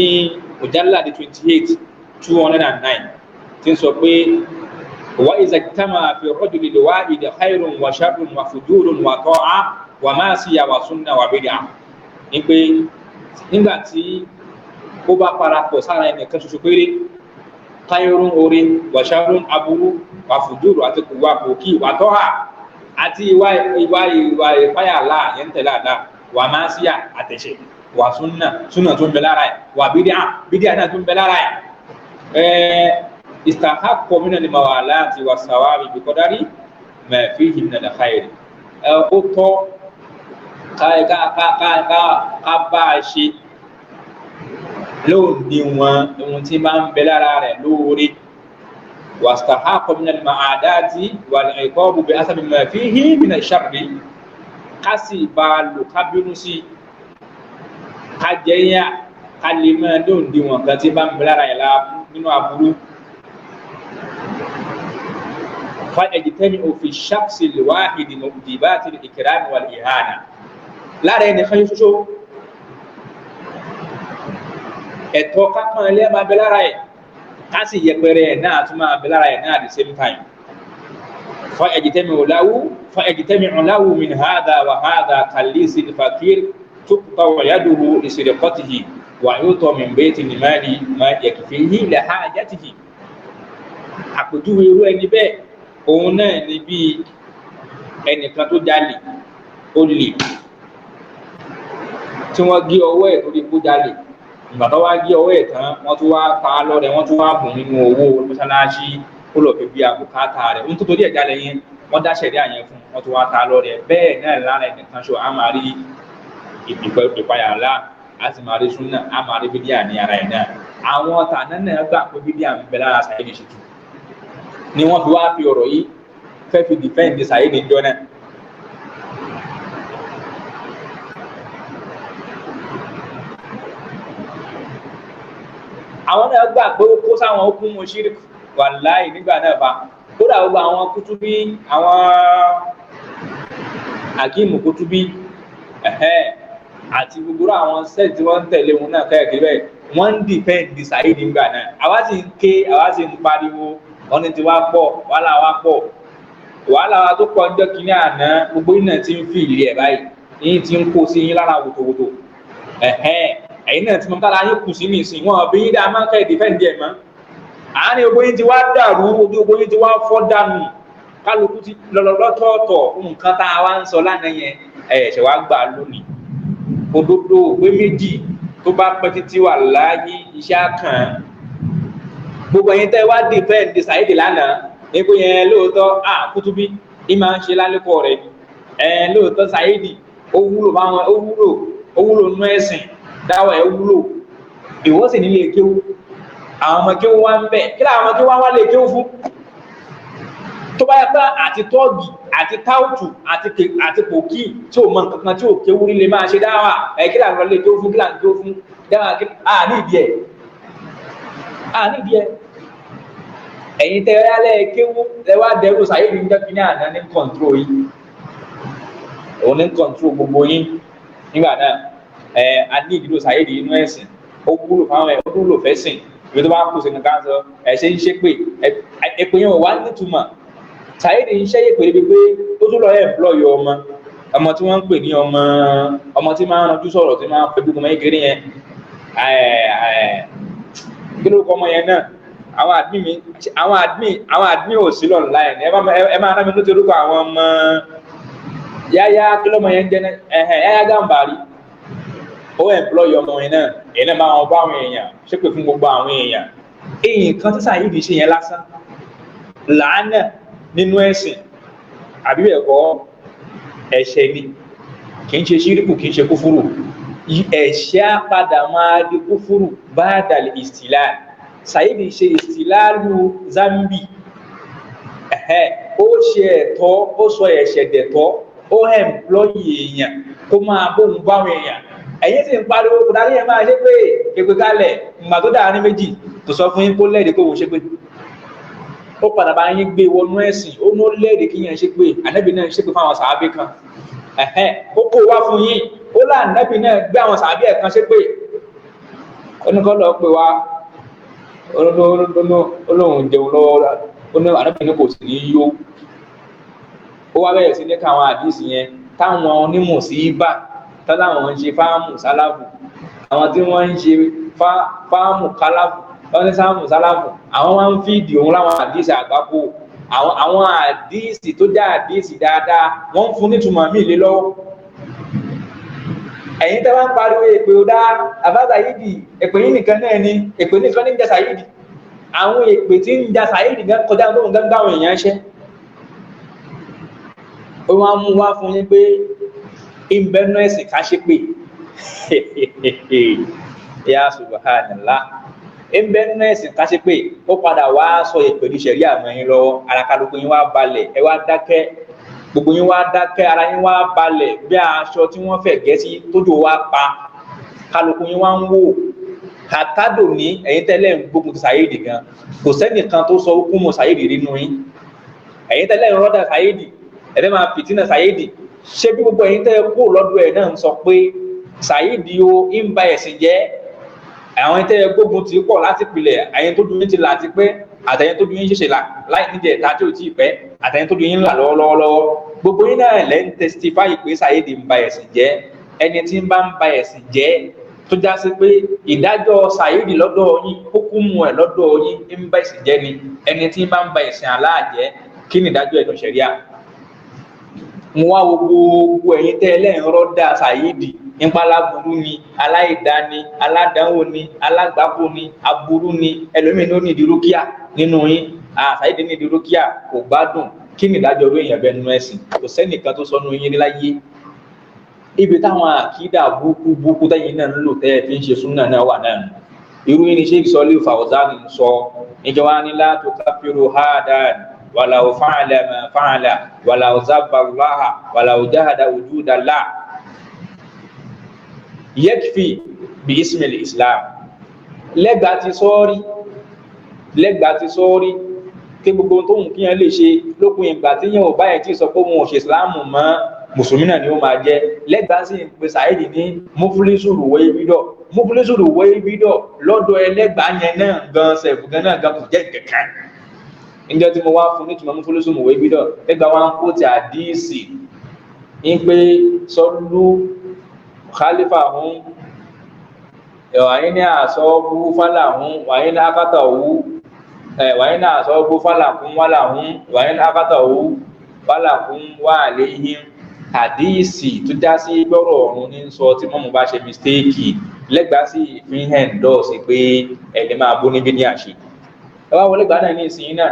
mujallad 28 209 tí ń sọ pé wa iza ijtama'a fi rajuli al-wahidi khayrun wa sharrun wa fujurun wa ta'a wa ma'siyah wa sunnah wa bid'ah, ní pé nígbà tí ó bá parapọ̀ sára ẹnìkan ṣoṣo péré, khayrun oore, wa sharrun aburú, wà fùjúrù àti wà kòkí, wà tọ́hà àti ìwà ìwà ìwà ìpáyà àlá yẹn ń tẹ̀lé àlá, wà máa síyà àtẹ̀ṣẹ̀, wà súnà, súnà tó ń bẹ lára ẹ̀, wà bídíà, bídíà náà tó ń bẹ lára ẹ̀. Istahaqqa min al-mawalati wa sawabi bi qadari ma fihi min al-khayr. Ó tọ́ ká ká ká ká ká ká bá a ṣe lóòdìwọ̀n ohun tí máa ń bẹ lára rẹ̀ lóore. واستحق من المعاداة والعقاب بحسب ما فيه من الشر. Ká sì bá a lò, ká bínú sí i, ká jẹ́ yá, ká lè máa dóǹdí wọn kan tí bá ń bẹ lára yẹn nínú aburú. Fa ẹ̀jìtẹ́mi òfin ṣáàpùsì lèwáhìdì mọ̀kùdìbáàtì ìkìrámì wal ìhánà. Lára ẹnìkan ṣoṣo, ẹ̀tọ́ kápọ́n ilé máa bẹ lára ẹ̀, ká sì yẹpẹrẹ ẹ̀ náà tún máa bẹ lára ẹ̀ náà at the same time. Fa ẹ̀jìtẹ́mi ọ̀làwù min hàdà wà hàdà kàlísì fakir tuqta'u yaduhu li sirqatihi wa yu'ta min bayti al-mali ma yakfihi li hajatihi. Àpèjúwe irú ẹni bẹ́ẹ̀ òun náà ni bí ẹnìkan tó jalè, ó lè tí wọ́n gé ọwọ́ ẹ̀ torí kó jalè. Ìgbà tó wá gé ọwọ́ ẹ̀ tán, wọ́n tún wá ta á lọ́rẹ, wọ́n tún wá bùn nínú owó mọ́ṣáláṣí, ó lọ́ọ́ fi bí àbùkátà rẹ̀. Ohun tó torí ẹ̀ jalè yẹn, wọ́n dá ṣẹ̀ríà yẹn fún, wọ́n tún wá ta á lọ́rẹ. Bẹ́ẹ̀ náà lára ẹnìkan ṣo, a máa rí ìpayà ńlá, a sì máa rí súnà, a máa rí bídíà ní ara ẹ̀ náà. Àwọn tàná náà gbà pé bídíà ń bẹ lára Saheed Shittu ni wọ́n fi wá fi ọ̀rọ̀ yìí fẹ́ fi dìfẹ́ǹdì Saheed níjọ́ náà. Àwọn náà gbà pé ó kó sáwọn okùn mu ṣíríkù wàláì nígbà náà bá kódà gbogbo àwọn kútúbí, àwọn akíìmù kútúbí àti gbogbo àwọn sẹ́ẹ̀tì tí wọ́n ń tẹ̀lé wọn náà káàkiri bẹ́ẹ̀, wọ́n ń dìfẹ́ǹdì Saheed nígbà náà. Àwa sì ń ké, àwa sì ń pariwo, wọ́n ní tiwa pọ̀, wàhálà wa pọ̀, wàhálà wa tó pọ̀ ń jọ́ kínní àná. Gbogbo yín náà ti ń fi ìlú ẹ̀ báyìí, yín ti ń kó sí yín lára wòtòwòtò. Ẹ̀yin náà ti mọ kára yín kù sí nìsín, wọn bí yín dáa máa ń kẹ́ dìfẹ́ǹdì ẹ̀ mọ́. Àárín gbogbo yín ti wá dàrú, ojú gbogbo yín ti wá fọ́ dànù, kálukú ti lọ́tọ̀ọ̀tọ̀. Nǹkan tá a wá ń sọ lánàá yẹn, ẹ̀ ṣẹ̀ wá gbà lónìí. Òdodo òpé méjì tó bá pẹ́ títí wà láàyè iṣẹ́ àkàn. Gbogbo ẹ̀yin tẹ́ wá dìfẹ́ǹdì Saheed lánàá ní pé yẹn lóòótọ́ à Kútúbí ní máa ń ṣe lálẹ́kọ̀ọ́ rẹ̀ ẹ̀ lóòótọ́ Saheed ó wúlò báwọn, ó wúlò, ó wúlò nú ẹ̀sìn dáwọ̀ ẹ̀ wúlò. Ìwọ sì nílé kéwú, àwọn ọmọ kéwú wá ń bẹ̀, kí làwọn ọmọ kéwú wá wá lè kéwú fún? Tó bá yẹ pé àti tọ́ọ̀gì àti táùtù àti pòkì tí ò mọ nǹkan kan tí ò kéwú nílé máa ṣe dáwà ẹ̀, kí làwọn lè kéwú fún? Kí làwọn kéwú fún dáwà? Kí à ní ìdí ẹ̀, à ní ìdí ẹ̀. Ẹ̀yin tẹ́ ẹ lẹ́ kéwú ẹ wá dẹrù Saheed ń jẹ́ kínní àná ní kọ̀ǹtró yìí, òun ní kọ̀ǹtró gbogbo yín nígbà náà. Ẹ a ní ìdílò Saheed inú ẹ̀sìn, ó wúlò fáwọn ẹ̀, ó wúlò fẹ́sìn. Ibi tó bá kù sí nǹkan sọ ẹ̀ ṣe ń ṣe pé èpè yẹn ò wá nítumọ̀. Saheed ń ṣe èpè débi pé ó tún lọ ẹ̀mplọ́yì ọmọ ọmọ tí wọ́n ń pè ní ọmọ ọmọ tí máa ń ranjú sọ̀rọ̀, tí máa ń pẹ̀lú ọmọ kékeré yẹn. Kí ló kọ́ ọmọ yẹn náà? Àwọn admin mi, àwọn admin ò sí online. Ẹ máa rán mi lóti orúkọ àwọn ọmọ yáyá. Kí lọ́mọ yẹn ń jẹ́? Ẹ̀hẹ̀, Yáyá Gàmbàrí. Ó employ ọmọ yẹn náà, èyí náà máa wọn bá àwọn èèyàn ṣépè fún gbogbo àwọn èèyàn. Èyí kan tí Saheed ṣe yẹn lásán làánà nínú ẹ̀sìn àbí bẹ́ẹ̀ kọ́, ẹ̀ṣẹ̀ ni, kì í ṣe ṣíríkù, kì í ṣe kúfúrù. Ẹ̀ṣẹ̀ á padà máa di kúfúrù bá dàlẹ̀ ìstìlá. Saheed ṣe ìstìláàlù zambi, ó ṣe ẹ̀tọ́, ó sọ ẹ̀ṣẹ̀ dẹ̀tọ́, ó employ èèyàn kó máa bóun báwọn èèyàn. Ẹ̀yin sì ń pariwo kò dárí ẹ̀ máa ṣe pé èpè kalẹ̀. Ìgbà tó dáa ní méjì kò sọ fún yín kó lẹ́ẹ̀dí kó wò ṣe pé ó padà bá yín gbé wọnú ẹ̀sìn. Ó ní ó lẹ́ẹ̀dí kí yẹn ṣe pé ànábì náà ṣe pé fáwọn sàábé kan. Ó kó wá fún yín, ó lá ànábì náà gbé àwọn sàábé ẹ̀ kan ṣe pé ó ní kọ́ lọ́ọ́ pé wá olóhùn jẹun lọ́wọ́, ó ní ànábì ní kò sì ní yó. Ó wá bẹ̀rẹ̀ sí ní káwọn àdìsí yẹn táwọn onímọ̀ sí bá táwọn ń ṣe fáàmù sálàfù, àwọn tí wọ́n ń ṣe fáàmù kálàfù, wọ́n ní sáàmù sálàfù, àwọn máa ń fìdí òun láwọn àdìsí àgbákò, àwọn àdìsí tó já àdìsí dáadáa, wọ́n ń fún nítumọ̀ míì lé lọ́wọ́. Ẹ̀yin tẹ́ wá ń pariwo èpè ó dá àbá Saheed, èpè yín nìkan náà ni, èpè nìkan ní ń ja Saheed. Àwọn èpè tí ń ja Saheed gan kọjá tó ń gán gbáwọn èèyàn ṣẹ́. Ó wá mú wá fún yín pé ìbẹ́nu ẹ̀sìn ká ṣe pé ya subhanallah, ìbẹ́nu ẹ̀sìn ká ṣe pé ó padà wá sọ èpè ní sẹ̀rí àmọ́ yín lọ́wọ́. Ara kálukú yín wá balẹ̀, ẹ wá dákẹ́. Gbogbo yín wá dákẹ́, ara yín wá balẹ̀ bí aṣọ tí wọ́n fẹ̀ gẹ́sí tójò wá pa. Kálukú yín wá ń wò kàtádò ní ẹ̀yin tẹ́lẹ̀ ń gbógun ti Saheed gan, kò sẹ́nìkan tó sọ kú mọ́ Saheed nínú yín. Ẹ̀yin tẹ́lẹ̀ ń rọ́dà Saheed, ẹ̀fẹ́ máa fìtínà Saheed. Ṣé bí gbogbo ẹ̀yin tẹ́lẹ̀ kú lọ́dọ̀ ẹ̀ náà ń sọ pé Saheed o ń ba ẹ̀sìn jẹ́? Àwọn tẹ́lẹ̀ gbógun ti pọ̀ láti pilẹ̀, ẹ̀yin tó dun yín ti là ti pẹ́, àtẹ̀yin tó dun yín ṣẹ̀ṣẹ̀ là láì níjẹ̀ ta tí ò tí ì pẹ́, àtẹ̀yin tó dun yín là lọ́wọ́lọ́wọ́, gbogbo yín náà lẹ́ ń testify pé Saheed ń ba ẹ̀sìn jẹ́. Ẹni tí ń bá ń ba ẹ̀sìn jẹ́, tó já sí pé ìdájọ́ Saheed lọ́dọ̀ yín, hukumu ẹ̀ lọ́dọ̀ yín ń ba ẹ̀sìn jẹ́ ni, ẹni tí ń bá ń ba ẹ̀sìn Allah jẹ́, kí ni ìdájọ́ ẹ̀nu ṣẹ̀ríà? Mo wá wo gbogbo ẹ̀yin tẹ́ ẹlẹ́yìn rọ́dà Saheed nípa aláburú ni, aláìdá ni, aládánwò ni, alágbákò ni, aburú ni, ẹlòmíín ló ní ìdírókíà nínú yín. Saheed ní ìdírókíà, kò gbádùn. Kí ni ìdájọ́ orí èèyàn bẹ́ẹ̀ nínú ẹ̀sìn? Kò sẹ́nìkan tó sọ nínú yín láyé. Ibi táwọn àkídà búkú búkú tẹ́yìn náà ń lò tẹ́ ẹ fi ń ṣe súnà náà wà náà nù. Irú yìí ni Sheikh Sọ́líù Fawzan ń sọ ìjọba ní la tukaffiru hadan wàlàó fa'ala ma fa'ala wàlàó zabballaha wàlàó jahada wujudallah yakfi bi ismil islam. Lẹ́gbàá ti sọ́ọ́rí, lẹ́gbàá ti sọ́ọ́rí kí gbogbo tó ń kíyàn lè ṣe lópin ìgbà tí yẹn ò báyìí tí sọ pé òun ò ṣe ìsìláàmù mọ́, mùsùlùmí náà ni ó máa jẹ́. Lẹ́gbàá sì ń pe Saheed ní muflisuru wẹ́ẹ́bídọ̀, muflisuru wẹ́ẹ́bídọ̀ lọ́dọ̀ ẹlẹ́gbàá yẹn náà gan sẹ̀fù gan náà gan kò jẹ́ kankan. Níjọ́ tí mo wá fún nítumọ̀ muflisuru wẹ́ẹ́bídọ̀, lẹ́gbàá wa ń kó ti àdíìsì ń pé sọ́lú khalifa hun wàyí ní àsọ́bù fàlàhún wàyí ní akátàwú wàyí ní àsọ́bù fàlàkún wàlàhún wàyí ní akátàwú fàlàkún wàléhìn. Àdíìsì tó já sí gbọ́rọ̀ ọ̀run ní sọ tí mọ́mú bá ṣe mistéèkì, lẹ́gbàá sí ìfihàn endorse pé ẹni máa bó níbi ní àṣẹ. Ẹ wá wọlé gbà náà ní ìsìn náà,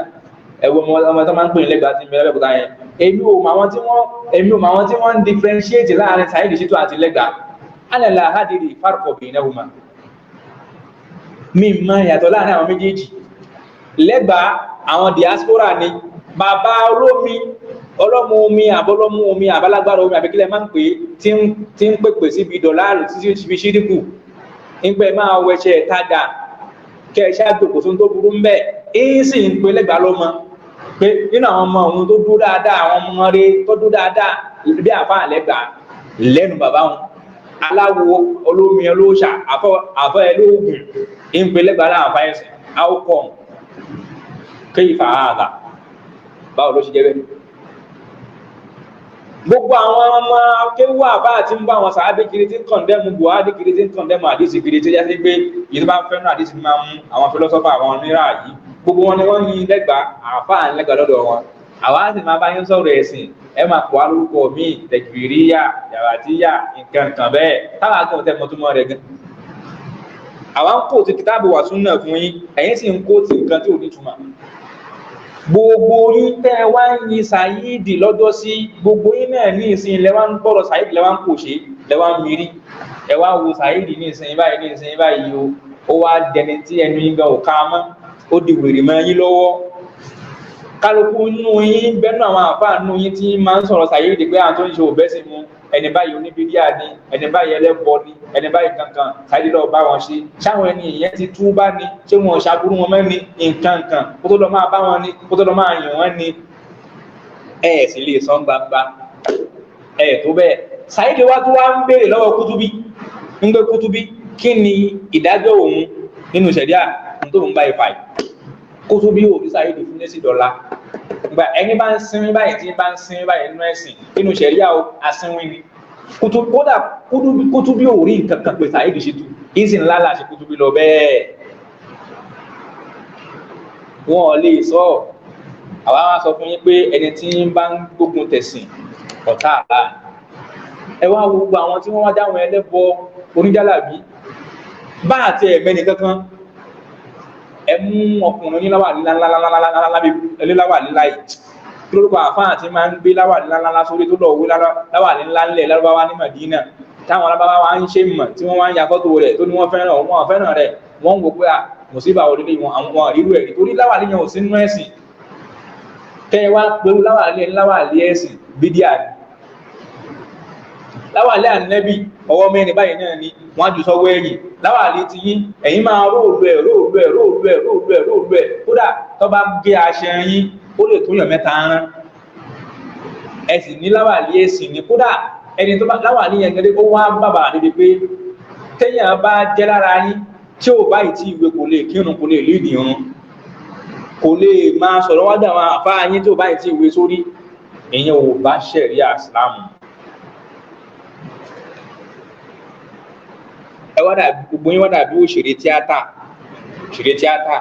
ẹ wo ọmọ tó máa ń pè ní lẹ́gbàá tí ń bẹ lẹ́bẹ̀kúta yẹn. Èmi ò mọ àwọn tí wọ́n, èmi ò mọ àwọn tí wọ́n ń differentiate láàrin Saheed Shittu àti lẹ́gbàá. Ana la hadiri farqo bainahuma, mi mọ ìyàtọ̀ láàrin àwọn méjèèjì. Lẹ́gbàá àwọn diaspora ni bàbá olómi, ọlọ́mọ omi, àbọ́lọ́mú omi, àbálágbára omi, àbíkílẹ̀ máa ń pè é, tí ń pèpè síbi dọ̀láàrù títí síbi ṣíríkù ń pẹ́ máa wẹṣẹ̀ tajà kẹ́ ẹ ṣáàgbò tó ń tó burú ń bẹ̀. Èyí sì ń pe lẹ́gbàá lọ́mọ pé nínú àwọn ọmọ òun tó dúró dáadáa, àwọn ọmọ rẹ̀ tó dúró dáadáa bí àfa lẹ́gbàá lẹ́nu bàbá wọn aláwo olómi olóòṣà àfọ ẹlóògùn ń pe lẹ́gbàá láàfáà ẹ̀sìn. How come? Kéyìfà ààbà báwo ló ṣe jẹ́ bẹ́ẹ̀? Gbogbo àwọn ọmọ akéwù àbá àti ń bá àwọn sàábé kiri, tí ń condemn Buhari kiri, tí ń condemn àdìsí kiri, tí ó jásí pé yìí tó bá ń fẹ́ràn àdìsí máa mú àwọn philosopher, àwọn onírà yìí, gbogbo wọn ni wọ́n yin lẹ́gbàá, àáfàá lẹ́gbàá lọ́dọ̀ wọn. Àwa sì máa bá yín sọ̀rọ̀ ẹ̀sìn, ẹ máa pọ̀ wá lórúkọ míì, tẹ̀kìrìyà, yàrá-tíyà, nǹkan kan bẹ́ẹ̀ táwa gan tẹ́ mọ́túmọ́ rẹ̀ gan. Àwa ń kó ti kìtàbù wà súnà fún yín, ẹ̀yin sì ń kó ti nǹkan tí ò ní túmọ̀. Gbogbo yín tẹ́ wá ń yin Saheed lọ́jọ́ sí, gbogbo yín náà ní ìsìn lẹ́wà ń gbọ́rọ̀ Saheed, lẹ́wà ń pòṣé, lẹ́wà ń mirí. Ẹ wá wo Saheed ní ìsìn báyìí, ní ìsìn báyìí o, ó wá dẹni tí ẹnu yín gan ò ká mọ́, ó di wèrè mọ́ yín lọ́wọ́. Kálukú nínú yín bẹ́nu àwọn àfáà nínú yín tí máa ń sọ̀rọ̀ Saheed pé àwọn tó ń ṣe òbẹ́sìn mu, ẹni báyìí oníbídíà ni, ẹni báyìí ẹlẹ́bọ ni, ẹni báyìí kankan, Saheed lọ́ọ́ bá wọn ṣe. Ṣáwọn ẹni ìyẹn ti tú bá ní ṣé wọn ṣàbúrú wọn mẹ́ni nǹkan kan kó tó lọ máa bá wọn ní, kó tó lọ máa yàn wọ́n ní? Ẹ sì lè sọ gbangba ẹ tó bẹ́ẹ̀. Saheed wá tó wá ń béèrè lọ́wọ́ Kútúbí ń gbé Kútúbí, kí ni ìdájọ́ òun nínú ṣẹ̀ríà tó ń bá ìfà yìí? Kútúbí ò rí Saheed fún ní sí dọ́là gba. Ẹni bá ń sinmi báyìí, tí bá ń sinmi báyìí nínú ẹ̀sìn, nínú ṣẹ̀ríà o, asínwín ni. Kódà Kútúbí ò rí nǹkan kan pé Saheed Shittu ìsìn ńlá là ṣe Kútúbí lọ bẹ́ẹ̀. Wọn ò lè sọ. Àwa wá sọ fún yín pé ẹni tí ń bá ń gbógun tẹ̀sìn, ọ̀tá àlá. Ẹ wá wo gbogbo àwọn tí wọ́n wá dáwọn ẹlẹ́bọ oníjàlábí bá àti ẹ̀mẹ́ni kankan. Ẹ mú ọkùnrin oníláwà ńláńláńláńláńlá lílá yìí, kí lórúkọ àfáà tí máa ń gbé láwà ńláńlá sórí, tó lọ wé láwà ńlá ńlẹ̀ lárúbáwá ní Madina, táwọn alábáwá wa ń ṣe mọ̀, tí wọ́n wá ń ya fọ́tò rẹ̀, tó ní wọ́n fẹ́ràn, wọ́n fẹ́ràn rẹ̀, wọ́n ń wò pé à mùsíbà òdìdí wọn, àwọn ìrírú ẹ̀ torí láwà níyàn ò sí nínú ẹ̀sìn. Kẹ́ ẹ wá pẹ̀lú láwà lé láwà lé ẹ̀sìn. Bídíà ni. Láwàlẹ́ ànẹ́bì ọwọ́ mẹ́rin báyìí náà ni wọ́n á jù sọ́wọ́ ẹ̀yìn. Láwàlẹ́ ti yín, ẹ̀yin máa róòlù ẹ̀ róòlù ẹ̀ róòlù ẹ̀ róòlù ẹ̀ róòlù ẹ̀, kódà tó bá gé aṣẹ yín ó lè tó yàn mẹ́ta rán. Ẹ sì ní láwàlẹ́ ẹ̀sìn ni, kódà ẹni tó bá láwàlẹ́ yẹn gẹ́gẹ́ ó wá bàbà débi pé téèyàn bá jẹ́ lára yín tí ò báyìí tí ìwé kò lè kírun, kò lè lídìí irun, kò lè máa sọ̀rọ̀ wájú àwọn àfáà yín tí ò báyìí tí ìwé sórí, ìyẹn ò bá ṣẹ̀ríà Ìsìlámù. Ẹ wá dàbí gbogbo yín wá dàbí òṣèré tíátà, òṣèré tíátà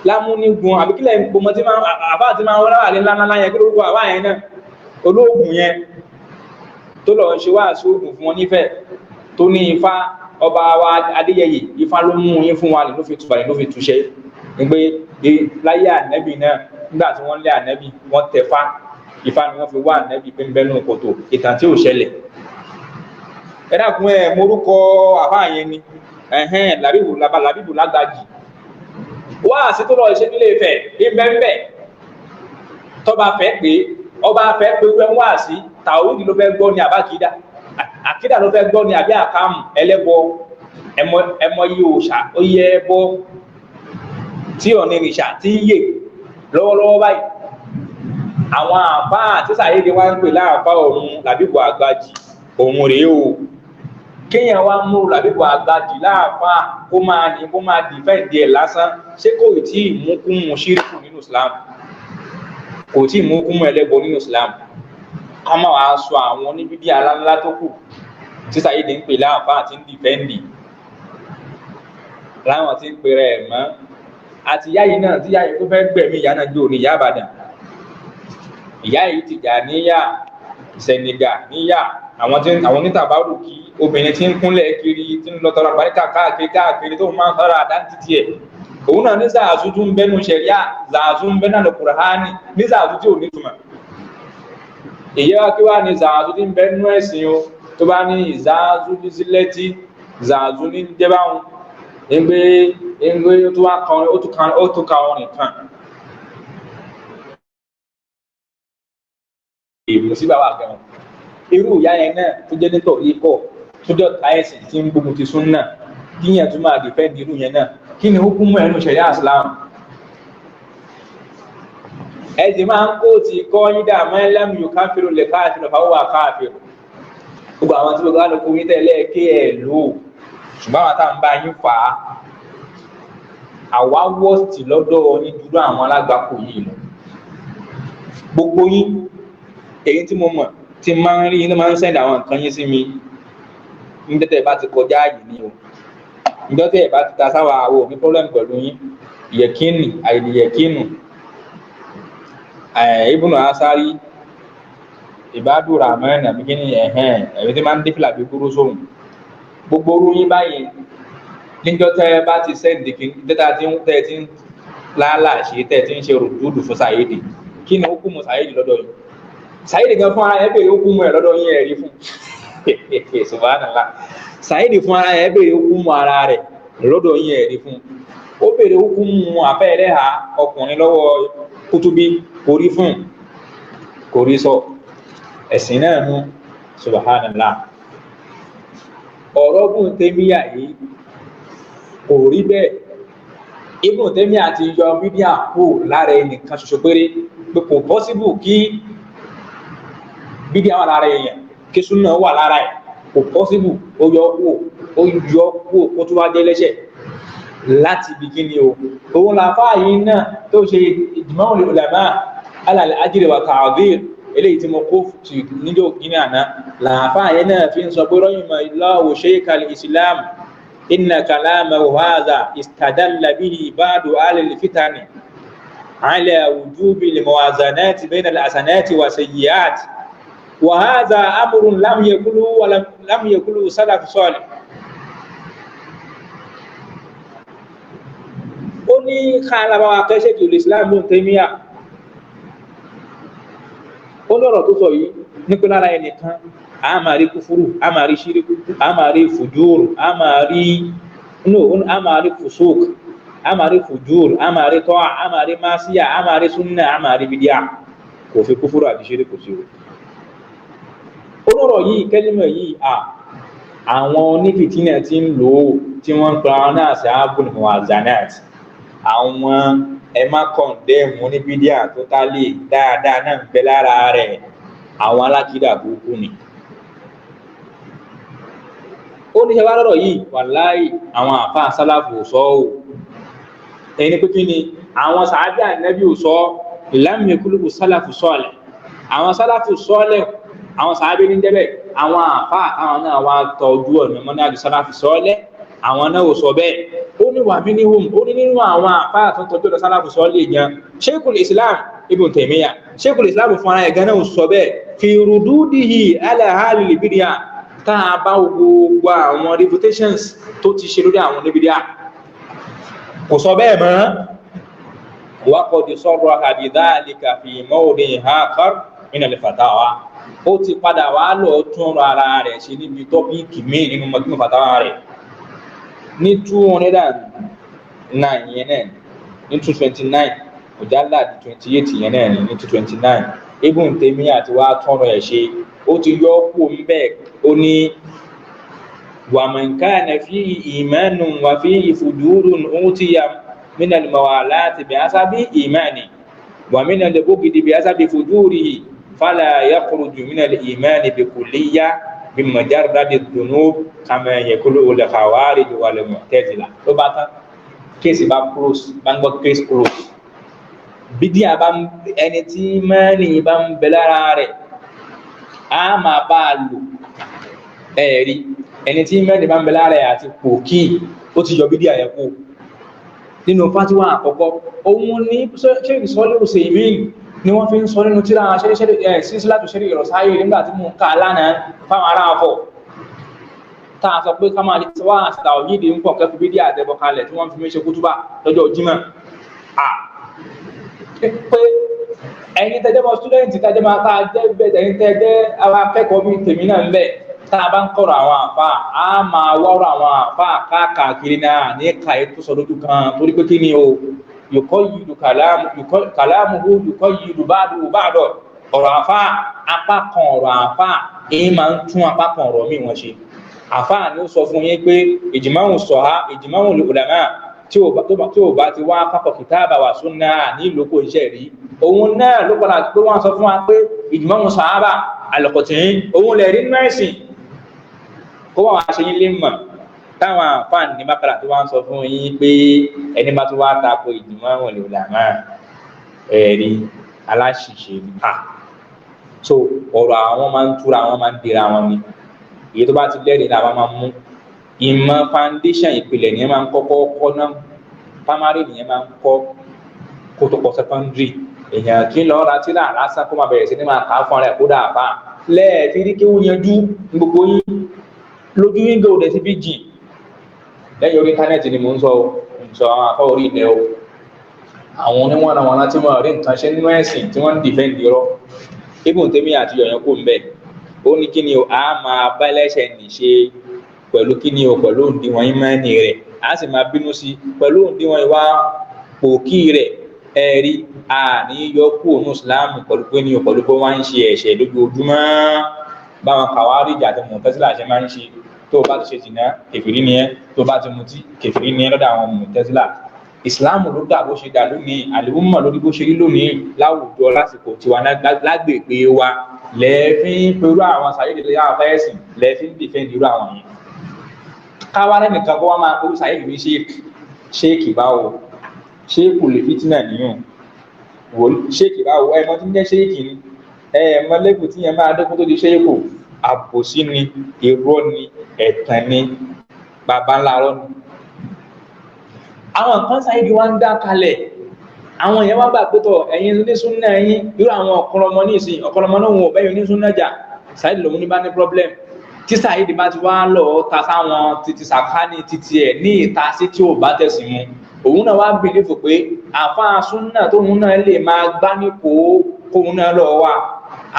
lámúnigun àbí kílẹ̀ gbọmọ tí máa àfáà tí máa wọ́n láwàlẹ́ ńlá ńlá yẹn, kí lórúkọ àfáà yẹn náà, olóògùn yẹn tó lọ ń ṣe wáàsí oògùn fún wọn nífẹ̀ẹ́, tó ní ifá ọba wa Adéyẹyè, ifá ló mú yín fún wa ló fi tùbà ló fi túṣe ní pé láyé ànẹ́bì náà nígbà tí wọ́n lé ànẹ́bì wọ́n tẹ̀fá, ifá ni wọ́n fi wá ànẹ́bì pé ń bẹ́nu kòtò, ìtàn tí ò ṣẹlẹ̀. Ẹ dákun ẹ morúkọ àfáà yẹn ni ẹhẹn làbíbù làbà làbíbù lágbàjì wá sí tó lọ ṣe nílé Ifẹ̀ ìbẹ́ńbẹ́ tọ́ba fẹ́ pé ọba fẹ́ pé wọ́n wá sí tàwídì ló fẹ́ gbọ́ ní àbá àkídà, àkídà ló fẹ́ gbọ́ ní àbí àkàmù ẹlẹ́bọ ẹmọ yìí òòṣà ó yẹ ẹbọ tí ọ̀nà ìrìṣà tí ń yè lọ́wọ́lọ́wọ́ báyìí. Àwọn àbá àti sàyédè wá ń pè láàbá òun làbíbò àgbàjì òun rèé o. Kéèyàn wá mú làbíbò àgbàjì láàbá kó máa ní kó máa dìfẹ́ǹdì ẹ̀ lásán, ṣé kò tí ì mú kún mu ṣíríkù nínú Islam? Kò tí ì mú kún mu ẹlẹ́bọ nínú Islam. Ká má wàá sọ àwọn oníbíbí aláńlá tó kù tí sàyédè ń pè láàbá àti ń dìfẹ́ǹdì láwọn tí ń pèrè ẹ̀ mọ́. Àti ìyá yìí náà tí ìyá yìí tó fẹ́ gbẹ̀mí ìyá náà jò ní ìyá Ìbàdàn, ìyá yìí ti jà níyà Sẹ̀nìgà níyà àwọn tí àwọn onítàbárù kí obìnrin tí ń kúnlẹ̀ kiri tí ń lọ tọrọ àbáríkà káàkiri káàkiri tó máa ń tọrọ àdáńtítì ẹ̀, òun náà ní zàásù tún bẹnu ṣẹ̀ríà, zàásù ń bẹnu Al-Kùránì ní zàásù tí ò ní túmọ̀. Èyí wá kí wá ní zàásù tí ń bẹnu ẹ̀sìn o, tó bá ní ìzàásù ní sílẹ̀tì zàásù ní jẹ́báwọn ngbe ngbe ó tún wá kan ó tún ka orin kan. Ìmùsíbà wà gan. Irú ìyá yẹn náà tó jẹ́ nítorí ikọ̀ tó jẹ́ ọ̀tá ẹ̀sìn tí ń gbógun ti súnà, kíyàn tún máa dìfẹ́ǹdì irú yẹn náà, kí ni ó kún mọ́ ẹnu ṣẹ̀ríà Islam? Ẹ sì máa ń kó ti kọ́ yín dà máa ń lẹ́mu yóò káfíìrù lè káàfin ọ̀fà wà káàfin. Gbogbo àwọn tí gbogbo àlùkò yín tẹ̀lé ké ẹ̀ lò ó, ṣùgbọ́n àwọn táwọn bá yín fà á, àwa wọ́ọ̀sì lọ́dọ̀ yín dúró àwọn alágbàkọ yìí lọ. Gbogbo yín, èyí tí mo mọ̀ tí máa ń rí yín ló máa ń sẹ́ndì àwọn nǹkan yín sí mi. Níjọ́ tẹ́ ẹ bá ti kọjá àyè ni o. Níjọ́ tẹ́ ẹ bá ti ta sáwà àwọ̀ ní pọ́blẹ́mù pẹ̀lú yín. Yẹ̀kínì, àìlèyẹ̀kínù, Ibùnà Asárì, Ìbádùn Rahman, àbí kíni ẹ̀hẹ́n, ẹ̀mí tí máa ń dé fìlà bí kúrú sóhun. Gbogbo orú yín báyìí, níjọ́ tẹ́ ẹ bá ti sẹ́ndì kí níjọ́ tẹ́ ẹ ti ń lálàṣe tẹ́ ẹ ti ń ṣe rùdúdù fún Sàyédì, kí ni ó kú mu Sàyédì lọ́dọ̀ yìí? Sàyédì gan fún ara ẹ bèrè ó kú mu ẹ lọ́dọ̀ yín ẹ rí fún. Subhanallah. Sàyédì fún ara ẹ bèrè ó kú mu ara rẹ̀ lọ́dọ̀ yín ẹ rí fún. Ó bèrè ó kú mu àfẹ́rẹ́ ha ọkùnrin lọ́wọ́ Kútúbí kò rí fún, kò rí sọ. Ẹ̀sìn náà nu. Subhanallah. Ọ̀rọ̀ Ibn Taymiyyah yìí kò rí bẹ́ẹ̀. Ibn Taymiyyah ti yọ bídíà kú lára ẹnìkan ṣoṣo péré pé kò pọ́síbù kí bídíà wà lára èèyàn kí súnà wà lára ẹ̀, kò pọ́síbù. Ó yọ kú, ó yọ kú, ó tún wá dé lẹ́sẹ̀ láti ibi kí ni o. Òun làfáà yìí náà tó ṣe ijma'ul ulama ala al-ajri wa ta'dhir, eléyìí tí mo kó tì níjọ́ gíní àná, làáfáà yẹn náà fi ń sọ pé rahimallahu shaykh al-islam inna kalamahu hadha istadalla bihi ba'du ahli al-fitani ala wujubi al-muwazanati bayna al-hasanati wa sayyi'at wa hadha amrun lam yakulu wa lam yakulu salaf salih. Ó ní káàlábáwá kẹ́sẹ̀kì al-islam Ibn Taymiyyah, ó lọ́rọ̀ tó sọ yìí nípa lára ẹnìkan a máa rí kúfúrú, a máa rí ṣíríkú, a máa rí fùjúrù, a máa rí no, a máa rí fùsók, a máa rí fùjúrù, a máa rí tọ́à, a máa rí máṣíyà, a máa rí súnà, a máa rí bídíà. Kò fi kúfúrú àti ṣíríkú sí o. Lọ́rọ̀ yìí, kẹ́límọ̀ yìí, àwọn onífìtínà tí ń lò ó, tí wọ́n ń pa àwọn náà sí abúlé muwazanat, àwọn ẹ má condemn oníbídíà tó tálè dáadáa náà ń bẹ lára rẹ̀, àwọn alákìdá burúkú ni. Ó ní ṣe wá lọ́rọ̀ yìí, wàláì àwọn àfáà sálàfù ò sọ ọ́. Ẹni pé kí ni àwọn sàábì ànábì ò sọ, lam yakulubu sálàfù sọ́ọ̀lẹ̀, àwọn sálàfù sọ́ọ̀lẹ̀, àwọn sàábì ní jẹ́bẹ̀, àwọn àfáà àwọn náà wá tọ́jú ọ̀nà mọ́ní àjù sálàfù sọ́ọ̀lẹ̀, àwọn náà ò sọ bẹ́ẹ̀. Ó ní wà mí níhùn, ó ní nínú àwọn àfáà tó tọ́jú ọ̀nà sálàfù sọ́ọ̀lẹ̀ gan, Sheikhul Islam Ibn Taymiyyah, Sheikhul Islam fún ara ẹ̀ gan náà ò sọ bẹ́ẹ̀, fi rududihi ala ahlil bid'ah, tá a bá gbogbo àwọn refutations tó ti ṣe lórí àwọn oníbídíà, kò sọ bẹ́ẹ̀ mọ́. Waqad sarraha bidhalika fi mawdi'in akhar min al-fatawa, ó ti padà wá lọ tún ọ̀rọ̀ ara rẹ̀ ṣe níbi topic míì nínú mọ̀tún fatawa rẹ̀ ní 209 yẹn náà, ní 229, mujallad 28 yẹn náà ní 229. Ibn Taymiyyah àti wá tún ọ̀rọ̀ ẹ̀ ṣe, ó ti yọ ọ́ kó ń bẹ́ẹ̀. Ó ní wa man kana fihi imanun wa fihi fujurun utiya min al-mawalati bihasabi imani wa min al-bughdi bihasabi fujurihi fala yakhruju min al-imani bikulliyya bimujarradi dhunub kama yaqulu al-khawarij wal mu'tazila. Ló bá tán, case bá close, bá ń gbọ́ case close. Bídíà bá ń ẹni tí mẹ́rin bá ń bẹ lára rẹ̀, á máa bá a lò. Ẹ̀rí ẹni tí mẹ́rin bá ń bẹ lára ẹ̀ àti pòkì, ó ti yọ bídíà yẹn kú nínú fatiwa àkọ́kọ́. Òun ní ṣé ìsọ́lé Usaimin ni wọ́n fi ń sọ nínú tíra sísílátù ṣẹ́rí ìrọ̀sáyé nígbà tí mò ń kà lánàá fáwọn ará afọ̀, tá a sọ pé ká máa lè wá àṣà òyìnbí ń pọ̀ kẹ́fì bídíà àtẹ̀bọ̀ kalẹ̀ tí wọ́n fi mí ṣe kútúbà lọ́jọ́ Jímọ̀. Pé ẹ̀yin tẹ́jẹ́ mọ student, tẹ́jẹ́ máa tá a jẹ́ bẹ́ẹ̀, ẹ̀yin tẹ́jẹ́ àwọn akẹ́kọ̀ọ́ bíi tèmi náà ń bẹ̀, tá a bá ń kọ̀rọ̀ àwọn àfa, á máa wọ́rọ̀ àwọn àfa káàkiri náà ní ká ètò sọ lójú kan, torí pé kí ni o, yòkọ́ yìí kàlámùhù yòkọ́ yìí báàdù báàdọ̀, ọ̀rọ̀ àfa, apá kan ọ̀rọ̀ àfa èyí máa ń tún apá kan ọ̀rọ̀ míì wọ́n ṣe. Àfa ni ó sọ fún yín pé ìjìmáhùn sọ̀há, ìjìmáhùn ulama, tí ò bá ti wá papọ̀ kìtáàbà wà súnà ní ìlókò iṣẹ́ rí, òun náà ló padà pé wọ́n sọ fún wa pé ìjìmáhùn sàhábà àlọ́kọ̀tìn òun lè rí nínú ẹ̀sìn kó wọ́n wá ṣe yín lé mọ̀. Táwọn àǹfààní ní bákàrà tó wá ń sọ fún yín pé ẹni bá tún wá tako ìjìmáhùn ulama, ẹ̀rí aláṣìṣe ni. So ọ̀rọ̀ àwọn máa ń túra, àwọn máa ń dira wọn ni. Èyí tó bá ti lẹ́rìí làwọn máa ń mú. Ìmọ̀ foundation, ìpìlẹ̀ nìyẹn máa ń kọ́kọ́ kọ́ náà, primary nìyẹn máa ń kọ́ kó tó kọ́ secondary. Èèyàn kí ń lọ ra tíra lásán kó máa bẹ̀rẹ̀ sí ní máa kà á fún ara ẹ̀ kó dà bá lẹ́ẹ̀fi rí kí ó yanjú gbogbo yín lójú yín gò dẹ̀ sí bí jìn. Lẹ́yìn orí íńtánẹ́ẹ̀tì ni mò ń sọ o, ń sọ àwọn afọ orí ilẹ̀ o, àwọn oníwọ̀n àwọn tí wọ́n rí nǹkan ṣe nínú ẹ̀sìn tí wọ́n ń defend irọ́. Ibn Taymiyyah àti yọ̀yàn kò ń bẹ̀. Ó ní kí ni o, a máa bá ẹlẹ́ṣẹ̀ nì ṣe pẹ̀lú kí ni o, pẹ̀lú òǹdíwọ̀n ìmánì rẹ̀, a sì máa bínú sí pẹ̀lú òǹdíwọ̀n ìwà pòkí rẹ̀. Ẹ̀rí àní yọ kú òun ìsìláàmù pẹ̀lú pé ní o, pẹ̀lú pé wọ́n ń ṣe ẹ̀ṣẹ̀ lójoojúmọ́, báwọn Khawarij àti Mu'tazila ṣe máa ń ṣe. Tó o bá ti ṣe jìnnà, kèfèrí ni ẹ́. Tó o bá ti mutí, kèfèrí ni ẹ́ lọ́dọ̀ àwọn Mu'tazila. Ìsìláàmù ló dà bó ṣe dà lónìí, àlùmọ̀ lórí bó ṣe rí lónìí láwùjọ lásìkò tiwa lágbègbè wa, lẹ́ẹ̀fín pẹ̀lú àwọn sàyédè yàrá fẹ́ẹ̀sìn, lẹ́ẹ̀fín defend irú àwọn yẹn. Káwá lẹ́nìkan kó wá máa kó sàyédè ní ṣéèkì, ṣéèkì báwo, ṣéèkù lè fìtínà níyàn, ṣéèkì báwo, ẹ mọ tí ń jẹ́ ṣéèkì ni, ẹ mọ lẹ́kùn tí yẹn máa dẹ́kun tó di ṣéèkù. Àbòsí ni, irọ́ ni, ẹ̀tàn ni, bàbá ńlá rọ́ ni. Àwọn nǹkan sáyéèdì wá ń dá kalẹ̀, àwọn èèyàn wá gbà pé tọ ẹ̀yin onísúnná, ẹ̀yin irú àwọn ọ̀kọ́lọmọ ní ìsìn, ọ̀kọ́lọmọ náà wọn ò bẹ́yìn onísúnná jà. Sáyéèdì lòun ní bá ní problem tí sáyéèdì bá ti wá lọ ta sáwọn títí sàkání títí ẹ̀ ní ìta sí tí ò bá tẹ̀sí mu, òun náà wá believe pé àfáà súnà tóun náà lè máa gbá nípò kóun náà lọ wà.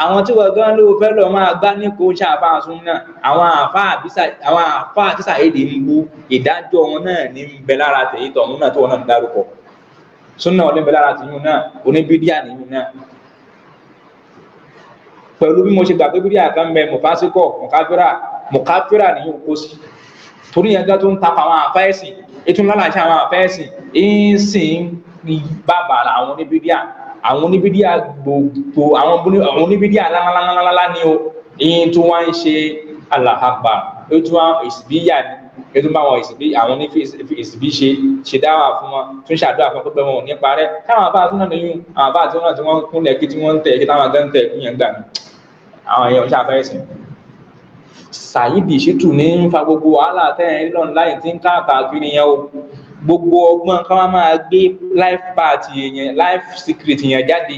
Àwọn tí wọ́n gan ló fẹ́ lọ máa gbá nípò ṣe àfáà súnà, àwọn àfáà tí Sáyéèdì ń bú, ìdájọ́ wọn náà ní ń bẹ lára tẹ̀yí tọ̀hún náà tó wọn náà ń dárúkọ súnà wọn ní bẹ lára tìyún náà, oníbídíà nìyún náà. Pẹ̀lú bí mo ṣe gbà pé bídíà kan bẹ, mùfásíkọ̀, mùkáfírà, mùkáfírà nìyí kó sí, torí yẹn gán tó ń tapọ̀ àwọn àfẹ́sìn, ètò ńlá làṣẹ àwọn àfẹ́sìn ń sìn bàbàrà àwọn oníbídíà, àwọn oníbídíà gbogbo, àwọn oníbídíà ńláńláńláńlá ni o. Ìyẹn tó wá ń ṣe alahaba, ètò àwọn ìsìbíyà ni, ètò bá àwọn ìsìbí, àwọn ní ìsìbí ṣe dáwà fún wọn, tún ṣàdúrà fún pé wọn ò ní parẹ́. Káwọn àbá àtúnà nìyún, àwọn àbá àtúnà tí wọ́n ń kúnlẹ̀ kí tí wọ́n ń tẹ̀ kí táwọn gan ń tẹ̀ kí yẹn gbà mí, àwọn èèyàn ṣàfẹ́sìn. Saheed Shittu ní ń fa gbogbo wàhálà tẹ́yìn lọ́nà láì tí ń káàkiri yẹn o. Gbogbo ọgbọ́n ká máa gbé life part yẹn, life secret yẹn jáde,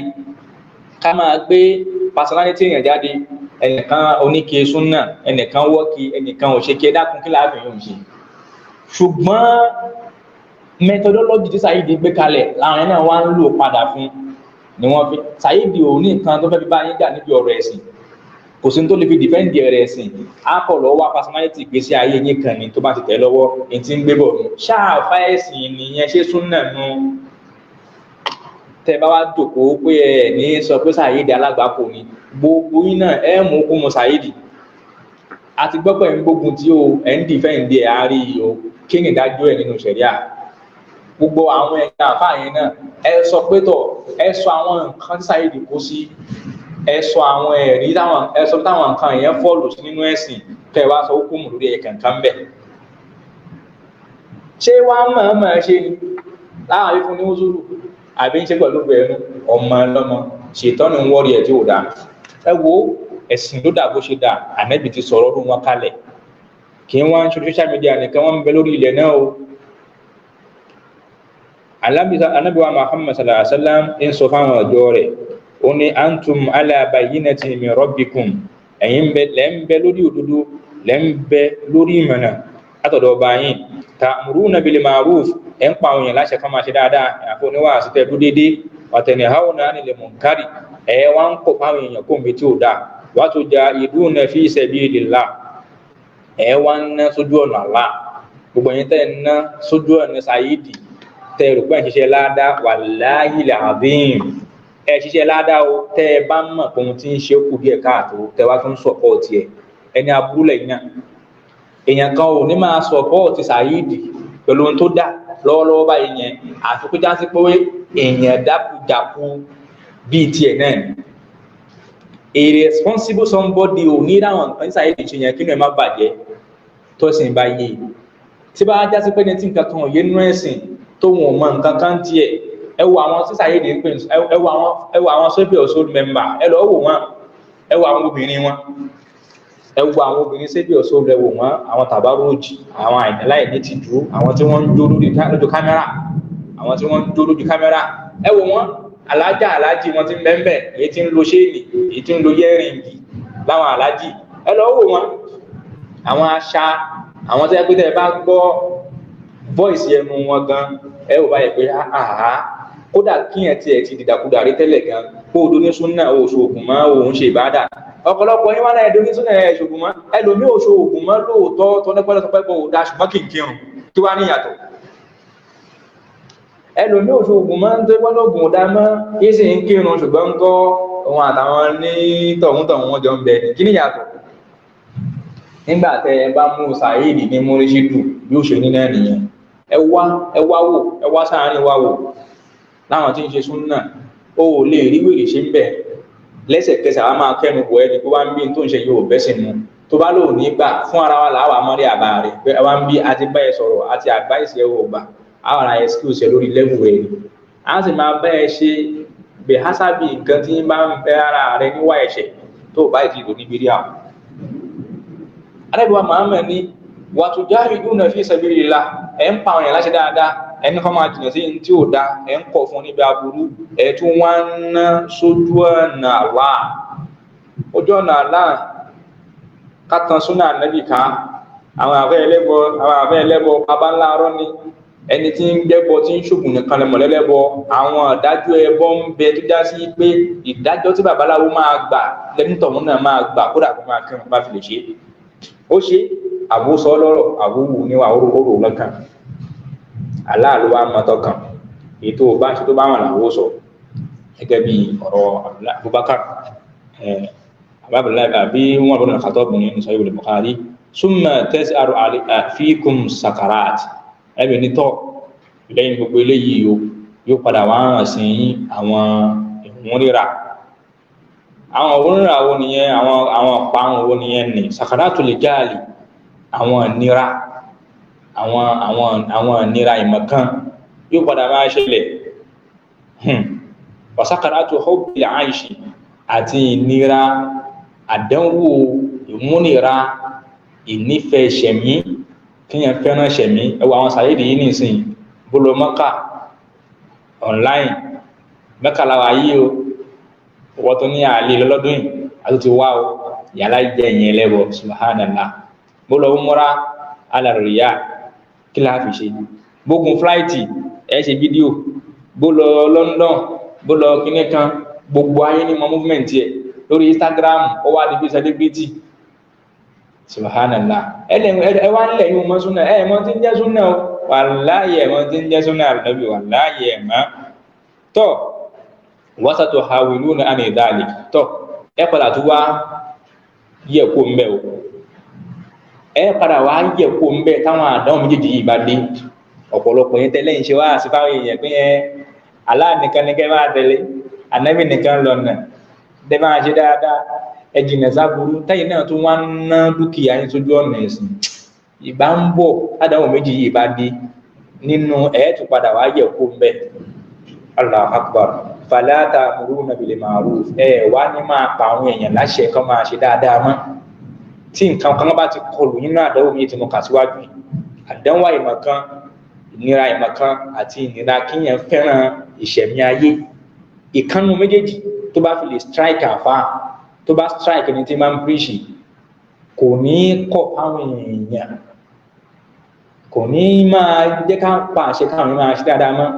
ká máa gbé personality yẹn jáde. Ẹnìkan oníke súnà, ẹnìkan wọ́ọ̀kì, ẹnìkan òṣèké, dákun, kí láàfin yóò ṣe? Ṣùgbọ́n methodology tí Saheed gbé kalẹ̀ làwọn yẹn náà wá ń lò padà fún ni. Wọ́n fi Saheed ò ní nǹkan tó fẹ́ fi bá yín jà níbi ọ̀rọ̀ ẹ̀sìn, kò sí tó lè fi defend ẹ̀rẹ̀ ẹ̀sìn. Á kọ̀ lọ́wọ́ wá personality ìgbésí ayé yín kan ni tó bá ti tẹ̀ lọ́wọ́ ní ti ń gbé bọ̀ nù. Ṣáàfà ẹ̀sìn nìyẹn, ṣé súnà nu? Tẹ bá wá jòkóó pé ẹ ní sọ pé Saheed alágbàkọ ni, gbogbo yín náà ẹ mú kó mu Saheed. Àti gbọ́ pé ń gbógun tí o ẹ̀ ń defend ẹ̀ á rí i o. Kí ni ìdájọ́ ẹ̀ nínú ṣẹ̀ríà? Gbogbo àwọn ẹ̀yà àfáà yẹn náà, ẹ sọ pé tọ̀, ẹ sọ àwọn nǹkan tí Saheed kó sí, ẹ sọ àwọn ẹ̀rí táwọn, ẹ sọ táwọn nǹkan yẹn fall sí nínú ẹ̀sìn, kẹ́ ẹ wá sọ hukumu lórí ẹ̀ kankan bẹ̀. Ṣé wàá mọ̀ọ́mọ̀ ṣe ni láwọn àbí fún ní wúzúrù, àbí ń ṣe pẹ̀lú bẹ̀rù ọmọ ọlọ́mọ ṣètọ́nù ń wọ́ọ̀rì ẹ̀ tí ò dáa? Ẹ wo, ẹ̀sìn ló dà bó ṣe dà. Ànábì ti sọ̀rọ̀ ọdún wọn kalẹ̀, kì í wọ́n ń ṣe social media nìkan, wọ́n ń bẹ lórí ilẹ̀ náà o. Ànábì wa Muhammad sallallahu alaihi wa sallam ń sọ fáwọn ọjọ́ rẹ̀, ó ní antum ala bayyinatin min rabbikum, ẹ̀yin lẹ́ ń bẹ lórí òdodo, lẹ́ ń bẹ lórí ìmọ̀nà látọ̀dọ̀ ọba yín. Ta'muruna bil ma'ruf, ẹ̀ ń pa àwọn èèyàn láṣẹ kán máa ṣe dáadáa, àfọ oníwàásù tẹ̀ dúró déédéé. Wa tanhauna 'anil munkari, ẹ̀ wá ń kọ̀ fáwọn èèyàn kó mi tí ò dáa. Wa tujahiduna fi sabilillah, ẹ̀ wá ń ná sójú ọ̀nà Allah. Gbogbo ẹ̀yin tẹ́ ń ná sójú ọ̀nà Saheed, tẹ́ rò pé ẹ̀ ń ṣiṣẹ́ ládàá, wallahil azim, ẹ ṣiṣẹ́ ládàá o. Tẹ́ ẹ bá mọ̀ pé ohun tí ń ṣe kù díẹ̀ káàtó, tẹ́ wá tún support ẹ̀, ẹni aburú lẹ́yìn náà. Èèyàn kan ò ní máa support Saheed pẹ̀lú ohun tó dà lọ́wọ́lọ́wọ́ báyìí yẹn, àfi kó jásí pé èèyàn dákúdàkú bíi tiẹ̀ náà ni. A responsible somebody ò ní ráwọn nǹkan tí Saheed ṣe yẹn, kí inú ẹ̀ má bàjẹ́ tó sì ń bá yé. Tí bá jásí pé ní tí nǹkan kan ò yé nínú ẹ̀sìn, tó wọn ò mọ nǹkan kan tiẹ̀, ẹ wo àwọn tí Saheed ń pè, ẹ wo àwọn Save Your Soul member, ẹ lọ wò wọn. Ẹ wo àwọn obìnrin wọn, ẹ wo àwọn obìnrin Save Your Soul, ẹ wò wọn, àwọn tàbáròjì, àwọn àìníláì ní tìjú, àwọn tí wọ́n ń jó lójú kámẹ́rà, àwọn tí wọ́n ń jó lójú kámẹ́rà, ẹ wò wọn. Alájà, alájì wọn ti ń bẹ́ńbẹ́, èyí tí ń lo chain, èyí tí ń lo earring láwọn alájì, ẹ lọ wò wọn. Àwọn aṣa, àwọn tí ẹ pé tẹ ẹ bá gbọ́ voice ẹnu wọn gan, ẹ ò báyìí pé àhá, kódà kíyàn tiẹ̀ ti dìdàkudà rí tẹ́lẹ̀ gan, kó o dóní súnà, o ṣoògùn mọ́, o ń ṣe ìbádà. Ọ̀pọ̀lọpọ̀ yín wá náà dóní súnà, ẹ̀ ṣoògùn mọ́. Ẹlòmíì ò ṣoògùn mọ́ lóòótọ́, tó ní pẹ́lú pẹ́ ò da, ṣùgbọ́n kì í kírun. Kí wá ní ìyàtọ̀? Ẹlòmíì ò ṣoògùn mọ́ ń tó gbọ́n lóògùn ò dá mọ́, kí sì ń kírun, ṣùgbọ́n ń kọ́ òun àtàwọn ní tọ̀hún wọn jọ ń bẹ ní. Kí ní ìyàtọ̀? Nígbà tẹ ẹ bá mú Saheed ní múrísídù, bí ó ṣe ní náà nìyẹn. Ẹ wá, ẹ wá wò, ẹ wá sáàárín wa wò láwọn tí ń ṣe súnà, ó ò lè rí wèrè ṣe ń bẹ̀. Lẹ́sẹ̀kẹsẹ̀ àwa máa kẹ́nu bọ̀ ẹni pé wá ń bí tó ń ṣe yóò bẹ́sìn mu. Tó bá lò ní gbà fún ara wa, làwa mọ́rí àbá rẹ̀ pé wá ń bí àti bá ẹ sọ̀rọ̀ àti advice ẹ ò gbà, àwọn ará excuse ẹ lórí level rẹ ni. A sì máa bá ẹ ṣe bẹ̀ hásábì nǹkan tí ń bá ń bẹ ara rẹ níwá ẹ̀ṣẹ̀ tó bá ìdí ìlò níbi rí àwọn. Ànábì wa Muhammad ní watujahiduna fi sabilillah, ẹ̀ ń pa àwọn èèyàn láṣẹ dáadáa, ẹni kan máa jìnà sí tí ò da, ẹ̀ ń kọ̀ fún níbi aburú, ẹ̀ tún wá ń ná sójú ọ̀nà Allah. Ojú ọ̀nà Allah, ká tan súnà Ànábì ká. Àwọn àfẹ́ ẹlẹ́bọ, àwọn àfẹ́ ẹlẹ́bọ bàbá ńlá arọ́ ni. Ẹni tí ń gbẹ́bọ, tí ń ṣògùn nìkan lẹ́mọ̀ lẹ́lẹ́bọ. Àwọn ìdájọ́ ẹbọ ń bẹ tó já sí pé ìdájọ́ tí babaláwo máa gbà lẹ́nu tọ̀hún náà máa gbà, kódà kó máa kírun bá fi lè ṣe é. Ó ṣe àbúsọ lọ́rọ̀, àbúwù níwà oró lọ́kàn. Allah ló wá mọ́tọ́ kan èyí tó bá ṣe tó bá wọn làwọ́ sọ gẹ́gẹ́ bí ọ̀rọ̀ Abubakar. Àbí wọn bọ̀dọ̀ Khattab ní Sahih al-Bukhari, summa tazharu fikum sakarat. Ẹbí nítọ́ lẹ́yìn gbogbo eléyìí yóò padà wá hàn sí àwọn ìwúnríra. Àwọn ìwúnríra wo nìyẹn? Àwọn ọ̀parun wo nìyẹn? Ní sakaratul jahli, àwọn ìnira, àwọn ìnira ìmọ̀kan yóò padà máa ṣẹlẹ̀. Wa sakaratu hubbil aishi, àti ìnira àdánwò ìmúnira ìnífẹ̀ẹ́ ṣẹ̀mí, kíyàn fẹ́ràn ṣẹ̀mí. Ẹwọ àwọn sàyèdè yìí nìsín, bó lọ Mọ́kà online, Mẹ́kà làwà yìí o, wọ́n tó ní àlè lọ́lọ́dún yìí àti ti wá o, yàrá jẹ́ ìyẹn ẹlẹ́bọ. Subhanallah. Bó lọ múra alàrìyá, kí láà fi ṣe? Bógun flight, ẹ ṣe fídíò. Bó lọ London, bó lọ kíní kan, gbogbo ayé ní mọ movement yẹ lórí Instagram, ó wá di bí celebrity. Subhanallah. Ẹ wá nílẹ̀ yìí mọ́ súnà, ẹ mọ́ tí ń jẹ́ súnà o. Wàláyé, ẹ mọ́ tí ń jẹ́ súnà àbí? Wàláyé, ẹ mọ́ tọ́. Wasatuhawiluna ani dhalik. Tọ́, ẹ padà tó wá yẹ kó ń bẹ o, ẹ padà wá yẹ kó ń bẹ táwọn àdánwò méjèèjì yìí bá dé. Ọ̀pọ̀lọpọ̀ yẹn tẹ́lẹ̀ ń ṣe wá sí fáwọn èèyàn pé ẹ Allah nìkan ní kẹ́ máa tẹ̀lé, ànábì nìkan lọ́nà tẹ́ máa ṣe dáadáa, ẹ jìnà sáburú. Táyì náà tún wá ń ná dúkìá yín sójú ọ̀nà ẹ̀sìn, ìbá ń bọ̀ àdánwò méjì yìí bá dé nínú ẹ̀ tún padà wá yẹ kó ń bẹ. Allahu akbar. Fala ta'muruna bil ma'ruf, ẹ wá ní máa pa àwọn èèyàn láṣẹ kán máa ṣe dáadáa mọ́. Tí nǹkan kan bá ti kọlù nínú àdánwò méjì tí mo kà síwájú, àdánwò àìmọ̀kan, ìnira àìmọ̀kan àti ìnira kíyàn fẹ́ràn ìṣẹ̀mí ayé, ìkànnù méjèèjì tó bá fi lè strike àfa, tó bá strike ẹni tí máa ń preach, kò ní kọ̀ fáwọn èèyàn, kò ní máa jẹ́ ká pa àṣẹ káwọn máa ṣe dáadáa mọ́,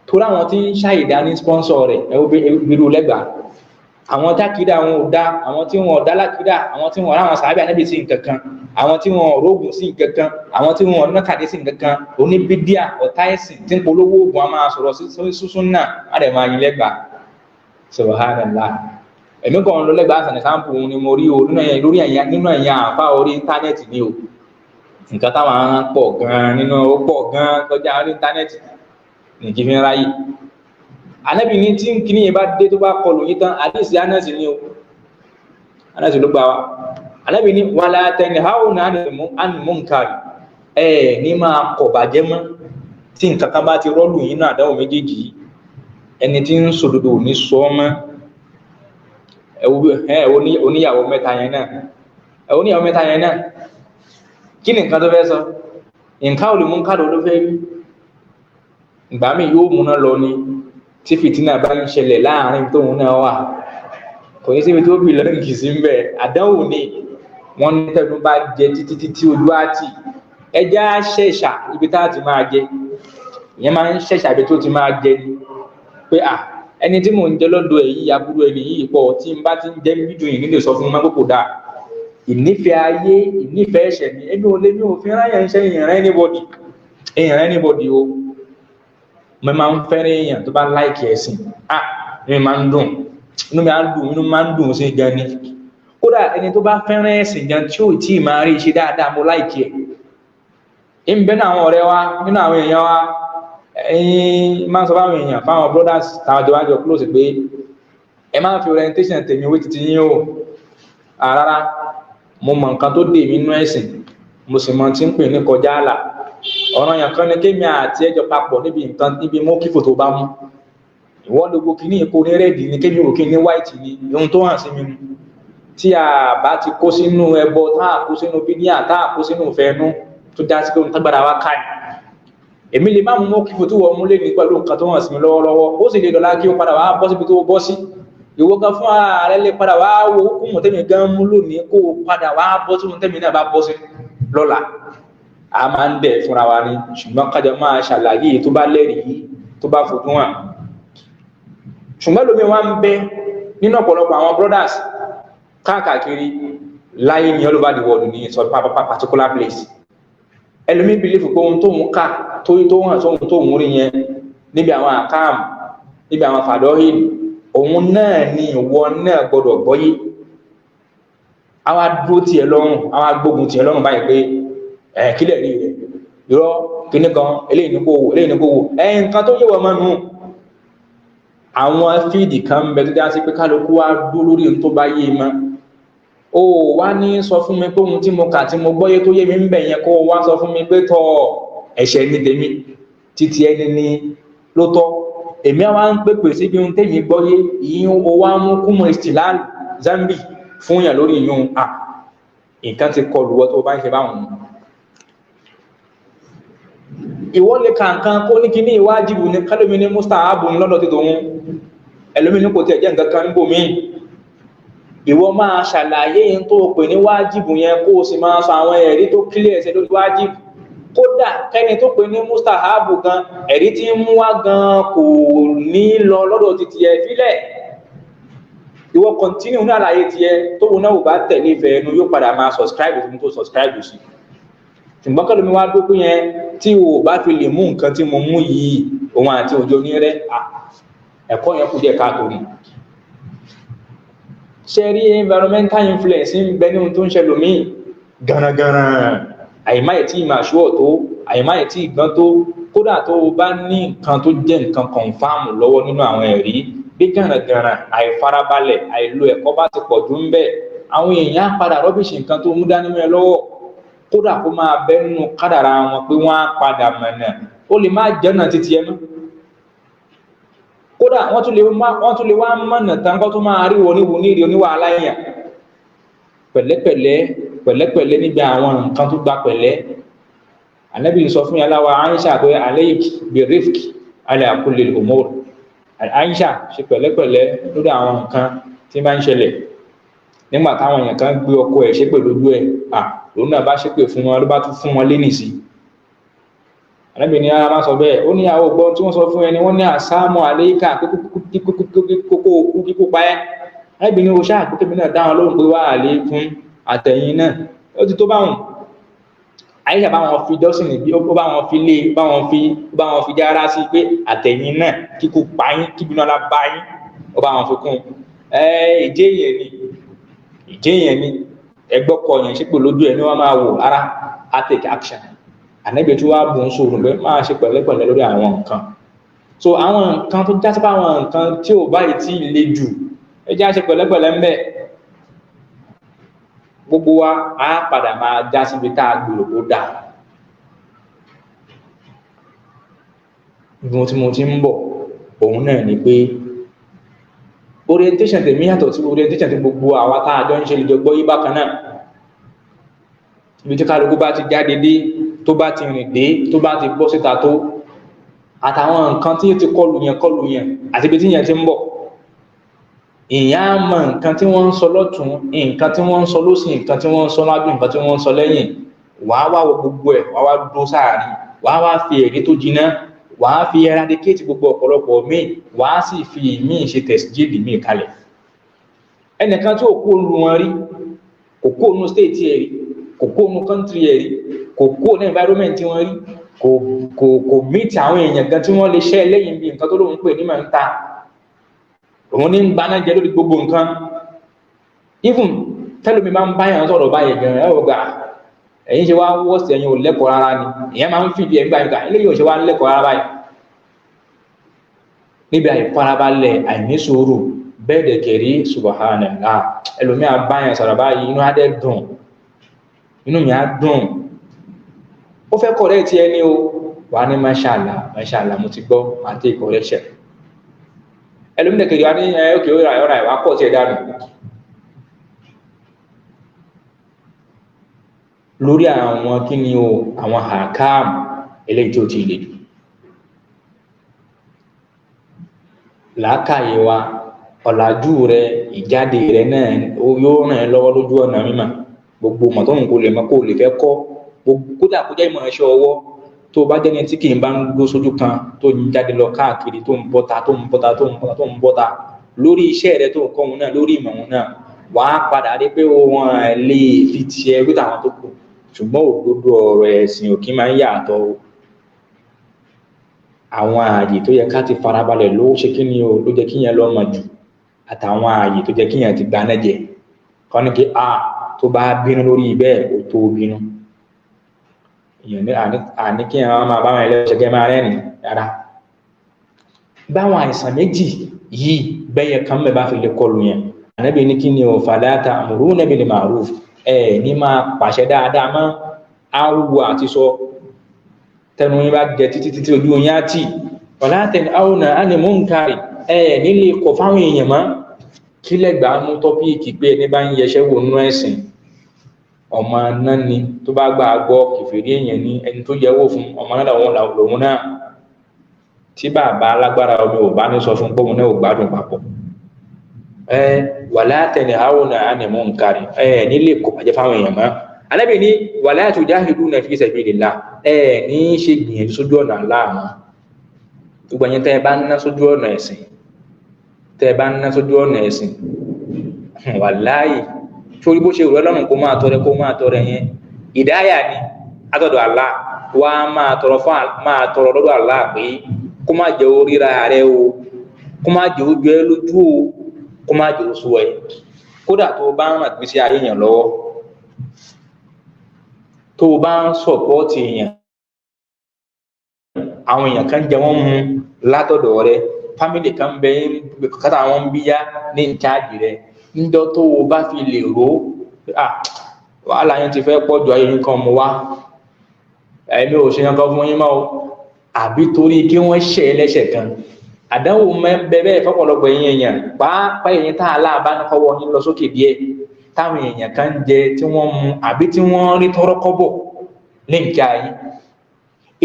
torí àwọn tí ń ṣàìdá ní sponsor rẹ̀. Ẹ wo irú lẹ́gbàá àwọn tákìdá, àwọn ò dá, àwọn tí wọn ò dá lákìdá, àwọn tí wọn ráwọn sàábì ànábì sí nǹkan kan, àwọn tí wọn rógùn sí nǹkan kan, àwọn tí wọn nákàdé sí nǹkan kan, oníbídíà, ọ̀tá ẹ̀sìn tí ń polówó oògùn, a máa sọ̀rọ̀ sí súnà, á dẹ̀ máa yin lẹ́gbàá. Subhanallah. Èmi kàn ń lọ lẹ́gbàá as an example ni mo rí o nínú ẹ̀yìn lórí ẹ̀yìn nínú ẹ̀yìn àfa orí íńtánẹ́ẹ̀tì ni o. Nǹkan táwọn pọ̀ gan-an nínú, ó pọ̀ gan-an kọjá orí íńtánẹ́ẹ̀tì ní kí fi ń ráyè. Ànábì ní tí kíní yẹn bá dé, tó bá kọlù yín tán, àdìsí Anasi ni o, Anasi ló gbà wá. Ànábì ní wala tanhauna anil munkar, ẹ ní máa kọ̀ bàjẹ́ mọ́. Tí nǹkan kan bá ti rọ́ọ̀lù yín náà, àdánwò méjèèjì yìí, ẹni tí ń sòdodo ò ní sọ ọ́ mọ́. Ẹ wo oníyàwó mẹ́ta yẹn náà, ẹ wo oníyàwó mẹ́ta yẹn náà, kí ni nǹkan tó fẹ́ sọ? Nǹkan ò lè mú nǹkan ló fẹ́ rí. Ìgbà míì yóò múná lọ ni. Tí fìtínà bá ń ṣẹlẹ̀ láàrin tóun náà wà, kò ní síbi tó bì lọ́nà kì í sí ń bẹ̀. Àdánwò ni wọ́n ní tẹnu bá jẹ títí títí ojú á tì. Ẹja ṣẹ̀ṣà ibi tá a ti máa jẹ, ìyẹn máa ń ṣẹ̀ṣà ibi tó ti máa jẹ ni pé à ẹni tí mò ń jẹ lọ́dọ̀ ẹ̀ yìí, aburú ẹni yìí pọ̀. Tí n bá ti ń jẹ́ mídùn yìí nílé, sọ fún mi kó dáa. Ìnífẹ̀ẹ́ ayé, ìnífẹ̀ẹ́ ẹ̀ṣẹ̀ ni. Èmi ò lè mi ò fi ráyà ń ṣe ìrìn anybody, ìrìn anybody o. Mo máa ń fẹ́ràn èèyàn tó bá like ẹ̀sìn. Ah, inú mi máa ń dùn, inú mi á dùn, inú mi máa ń dùn sí gan ni. Kódà ẹni tó bá fẹ́ràn ẹ̀sìn gan tí ò tí ì máa rí ṣe dáadáa, mo like ẹ̀. Ń bẹ náà àwọn ọ̀rẹ́ wa, nínú àwọn èèyàn wa. Ẹ̀yin máa ń sọ fáwọn èèyàn, fáwọn brothers táwọn jọ wá jọ close pé ẹ máa ń fi orientation tèmi wé títí yín o. Rárá, mo mọ nǹkan tó dè mí nínú ẹ̀sìn, mo sì mọ tí ń pè ní kọjá àlà. Ọ̀ràn yẹn kan ní kémi àti ẹjọ́ papọ̀ níbi nǹkan, níbi mú kífò tó bá mú. Ìwọ́n gbogbo kìíní kó ní red ní, kémi ò kí ní white ní. Ohun tó hàn sí mi nu, tí a bá ti kó sínú ẹbọ, tá a kó sínú bídíà, tá a kó sínú ìfẹ́nú, tó já sí pé ohun tágbára wa ká ní, èmi lè má mú mọ́ kífò tó wọ́n mú lé ní pẹ̀lú nǹkan tó hàn sí mi lọ́wọ́lọ́wọ́. Ó sì lè dọ̀la kí ó padà wá bọ́ síbi tó bọ́ sí. Ìwọ gan fún ààrẹ lè padà wá wo hukumu tẹ́mi gan mú lónìí, kó o padà wá bọ́ sínú tẹ́mi náà bá bọ́ sí lọ́la. A máa ń dẹ̀ fúnra wa ni, ṣùgbọ́n kájọ máa ṣàlàyé tó bá lẹ́rìí, tó bá fojú hàn. Ṣùgbọ́n lómi wá ń bẹ nínú ọ̀pọ̀lọpọ̀ àwọn brothers káàkiri láyé ní all over the world, ní sọ particular place. Ẹlòmí believe pé ohun tóun kà tó hàn sóhun tóun rí yẹn níbi àwọn àkáàmù, níbi àwọn fàdọ́hìn. Òun náà ni ìwọ náà gbọ́dọ̀ gbọ́yé. Àwa dúró tiẹ̀ lọ́rùn, àwa gbógun tiẹ̀ lọ́rùn báyìí pé ẹ̀ kílẹ̀ rí rẹ̀, irọ́ kíní kan, eléyìí ní kò wò, eléyìí ní kò wò, ẹ̀ nǹkan tó yẹ wọ́n mọ́ nù. Àwọn fíìdì kan ń bẹ tó dá sí pé kálukú wá dúró lórí ohun tó bá yé mọ́. O wá ní sọ fún mi pé ohun tí mo kà tí mo gbọ́yé tó yé mi ń bẹ̀ yẹn, kó o wá sọ fún mi pé tọ́ ẹ̀ṣẹ̀ ní tèmi, títí ẹni ní ló tọ́. Èmi àwa ń pèpè síbi ohun tèmi gbọ́yé ìyín, o wá mú kúmọ̀ ìsìláàlù zambi fún yàn lórí ìyún. À nǹkan ti kọlù wọ́ tó bá ń ṣe báwọn. Ìwọ lè ka nǹkan kó ní kíní ìwájibù ní kálómi ní mustahabu ní lọ́dọ̀ tí tòun, ẹlòmí ní kò tiẹ̀ jẹ́ nǹkan kan níbò míì. Ìwọ máa ṣàlàyé yẹn tó pè ní wájibù yẹn, kó o sì máa sọ àwọn ẹ̀rí tó kílẹ̀ ẹ̀sẹ̀ lórí wájibù. Kódà kẹ́ni tó pè ní mustahabu gan, ẹ̀rí tí ń mú wá gan kò ní lọ lọ́dọ̀ títí ẹ fílẹ̀. Ìwọ continue ní àlàyé tiẹ̀, tó wọn náà ò bá tẹ̀lé ìfẹ́ ẹnu, yóò padà máa subscribe fún tó subscribe sí. Ṣùgbọ́n kẹ́lómi mi wá dókún yẹn, tí o bá fi lè mú nǹkan tí mo mú yìí, òun àti òjò ní rẹ, ẹ̀kọ́ yẹn kù díẹ̀ káàtó ni. Ṣe rí environmental influence ń bẹ ní ohun tó ń ṣẹlòmíì garagara, àìmáyè tí ìmọ̀ àṣùwọ̀ tó, àìmáyè tí ìgbọ́n tó. Kódà tó o bá ní nǹkan tó jẹ́ nǹkan confam lọ́wọ́ nínú àwọn ẹ̀rí, bí garagara, àìfarabalẹ̀, àìlo ẹ̀kọ́ bá ti pọ̀ jù ń bẹ, àwọn èèyàn á padà rọ́bìṣì nǹkan tó mú dání mọ́ ẹ lọ́wọ́. Kódà kó máa bẹ́ nínú kádàrá wọn pé wọ́n á padà mọ̀nà, ó lè má jẹ́nà títí ẹ mọ́. Kódà wọ́n tún lè wá mọ̀nà tán kó tó máa rí wọn níwo ní ìrì oníwàhálà èèyàn. Pẹ̀lẹ́pẹ̀lẹ́ pẹ̀lẹ́pẹ̀lẹ́ níbi àwọn nǹkan tó gba pẹ̀lẹ́. Ànábì sọ fún yàrá wa Aisha pé alayk bi rifq ala kulli al-umur. Aisha, ṣe pẹ̀lẹ́pẹ̀lẹ́ lórí àwọn nǹkan tí máa ń ṣẹlẹ̀. Nígbà táwọn èèyàn kan gbé ọkọ ẹ̀ ṣépè lójú ẹ̀, à òun náà bá ṣépè fún wọn, ló bá tún fún wọn lénìí sí. Ànábì ní ara máa sọ bẹ́ẹ̀, ó ní àwọn ògbọ́n tí wọ́n sọ fún ẹni wọ́n ní àsámù àléékà kókó òkú kíkó pa ẹ́. Ànábì ní o ṣáà pé kébì náà dáhùn lóhùn pé wà á lè fún àtẹ̀yìn náà, ó ti tó báwọn. Àyíṣà bá wọn fi dọ́sìn bí ó bá wọn fi lé, bá wọn fi, bá wọn fi jára sí pé àtẹ̀yìn náà kíkó pa yín, kíbi náà la bá yín, ó bá wọn fi kún. Ẹ ìjẹ́ yẹn ni, ìjẹ́ yẹn ni ẹgbọ́kọ yẹn ṣépè lójú ẹ ní wọ́n máa wò ara á take action. Ànábì tí wàá bùn sòrò pé máa ṣe pẹ̀lẹ́pẹ̀lẹ́ lórí àwọn nǹkan. So àwọn nǹkan tó já sí pé àwọn nǹkan tí ò báyìí tí ì le jù, ẹ já ṣe pẹ̀lẹ́pẹ̀lẹ́ ń bẹ̀. Gbogbo wa á padà máa já síbi tá a gbèrò kó dáa. Ibi tí mo ti ń bọ̀ òun náà ni pé orientation tèmi yàtọ̀ sí orientation tí gbogbo àwa tá a jọ ń ṣe lè jọ gbọ́ yí bákan náà. Ibi tí kálukú bá ti jáde dé, tó bá ti rìn dé, tó bá ti bọ́ síta tó, àtàwọn nǹkan tí ti kọlù yẹn kọlù yẹn, àti ibi tí yẹn ti ń bọ̀, ìyẹn á mọ nǹkan tí wọ́n ń sọ lọ́tún, nǹkan tí wọ́n ń sọ lósì, nǹkan tí wọ́n ń sọ lájú, nǹkan tí wọ́n ń sọ lẹ́yìn. Wàá wá wo gbogbo ẹ̀, wàá wá dúró sáàárín, wàá wá fi ẹ̀rí tó jiná, wàá fi eradicate gbogbo ọ̀pọ̀lọpọ̀ míì, wàá sì fi míì ṣe tẹ̀síjìlì míì kalẹ̀. Ẹnìkan tí ò kó lu wọn rí, kò kó nu state ẹ̀ rí, kò kó nu country ẹ̀ rí, kò kó ní environment wọn rí, kò kò kò meet àwọn èèyàn gan tí wọ́n lè ṣẹ́ lẹ́yìn bí nǹkan tó lóun pè ní màá ń ta òun ní ń gbaná jẹ lórí gbogbo nǹkan. Even tẹ́lómi máa ń bá yàn sọ̀rọ̀ báyìí gan, ẹ ò gbà ẹ̀yin ṣe wá wọ́ọ̀sì, ẹ̀yin ò lẹ́kọ̀ọ́ rárá ni. Ìyẹn máa ń fìdí ẹ̀ gbà yín eléyìí ò ṣe wá lẹ́kọ̀ọ́ rárá báyìí. Níbi àìfarabalẹ̀, àìnísùúrù, bẹ́ẹ̀ dẹ̀ kẹ̀rí subhanallah, ẹlòmíà bá yàn sọ̀rọ̀ báyìí, inú á dẹ̀ dùn, inú mi á dùn, ó fẹ́ correct ẹni o, wà ní mashallah mashallah, mo ti gbọ́, màá take correction. Ẹlòmíà kẹ̀rí wá ní ẹ ókè ó rà ẹ̀ ọ̀rà ẹ̀ wá kọ̀ tiẹ̀ dànù. Lórí àwọn kíni o, àwọn hakam eléyìí tí ó ti le jù làákàyè wa, ọ̀làjú rẹ, ìjáde rẹ náà yóò ràn ẹ́ lọ́wọ́ lójú ọ̀nà mímọ̀. Gbogbo mọ̀ tó ń kó lè mọ̀ kó lè fẹ́ kọ́, kódà kó jẹ́ ìmọ̀ ẹ̀ṣọ́ ọwọ́. Tó bá jẹ́ni tí kì í bá ń gbó sójú kan, tó ń jáde lọ káàkiri, tó ń bọ́ta tó ń bọ́ta tó ń bọ́ta tó ń bọ́ta lórí iṣẹ́ rẹ tó ń kọ́ òun náà, lórí ìmọ̀ òun náà, wàá padà rí pé wọn lè fi tiẹ̀ wí tàwọn tó kù. Ṣùgbọ́n òdodo ọ̀rọ̀ ẹ̀sìn ò kí máa ń yàtọ̀ o. Àwọn ààyè tó yẹ ká ti farabalẹ̀ ló ṣe kí ni o, ló jẹ́ kí yẹn lọ́ mọ̀ jù. àtàwọn ààyè tó jẹ́ kíyàn ti gbaná jẹ kọ́ ní kí a tó bá bínú lórí bẹ́ẹ̀ ó tó bínú. Èèyàn ní àní kí àwọn máa bá wọn ẹlẹ́sẹ̀ kẹ́ máa rẹ́rìn rárá. Báwọn àìsàn méjì yìí bẹ́yẹ kan mẹ́ bá fi lè kọlù yẹn, Ànábì ní kí ni o, fala ta'muruna bil ma'ruf, ẹ ní máa pàṣẹ dáadáa mọ́, áwùwọ̀ àti sọ tẹnu yín bá jẹ títí títí ojú yín á tì, wala tanhauna 'anil munkari, ẹ nílé kọ̀ fáwọn èèyàn mọ́. Kí lẹ́gbàá mú tọ́píìkì pé ẹni bá ń yẹṣẹ́ wò nínú ẹ̀sìn ọmọ náà ni tó bá gbà gbọ́ kìfèrí èèyàn ní ẹni tó yẹwò fún ọmọ náà lòun náà, tí bàbá alágbára omi ò bá ní sọ fún póun náà ò gbádùn papọ̀. Ẹ wala tanhauna 'anil munkari, ẹ nílé kọ̀ bàjẹ́ fáwọn èèyàn mọ́. Ànábì ní wala tujahiduna fi sabilillah, ẹ ní ṣe gbìyànjú sójú ọ̀nà aláàmọ́. Gbogbo ẹ̀yin tẹ́ ẹ bá ń ná sójú ọ̀nà ẹ̀sìn, tẹ́ ẹ bá ń ná sójú ọ̀nà ẹ̀sìn, wàláyì torí bó ṣe rọ lọ́rùn kó máa tọrẹ, kó máa tọrẹ yẹn ìdáyà ni látọ̀dọ̀ Allah, wá máa tọrọ fún máa tọrọ lọ́dọ̀ Allah pé kó má jẹ́ oríra rẹ o, kó má jẹ́ ojú ẹ lójú o, kó má jẹ́ oṣù ẹ. Kódà tó o bá ń ràn gbèsè ayé yẹn lọ́wọ́, tó o bá ń sọ̀pọ́ọ̀tì èèyàn, àwọn èèyàn kan jẹ wọ́n mu látọ̀dọ̀ rẹ, fámìlì kan bẹ kátà wọn ń bíyá ní ìcháàjì rẹ, níjọ́ tó o bá fi lè rò ó, wàhálà yín ti fẹ́ pọ̀ ju ayé yín kan mu wá, ẹ̀mí ò ṣe yankan fún yín mọ́ o, àbí torí kí wọ́n ṣẹ̀ ẹ́ lẹ́ṣẹ̀ kan. Àdánwò bẹ bẹ́ẹ̀ fọ́pọ̀lọpọ̀ ẹ̀yin èèyàn, pàápàá ẹ̀yin tá a láàbá ní kọ́wọ́ yín lọ sókè díẹ̀, táwọn èèyàn kan jẹ tí wọ́n mu àbí tí wọ́n rí tọ́rọ́kọ́bọ̀ ní nǹkan yín.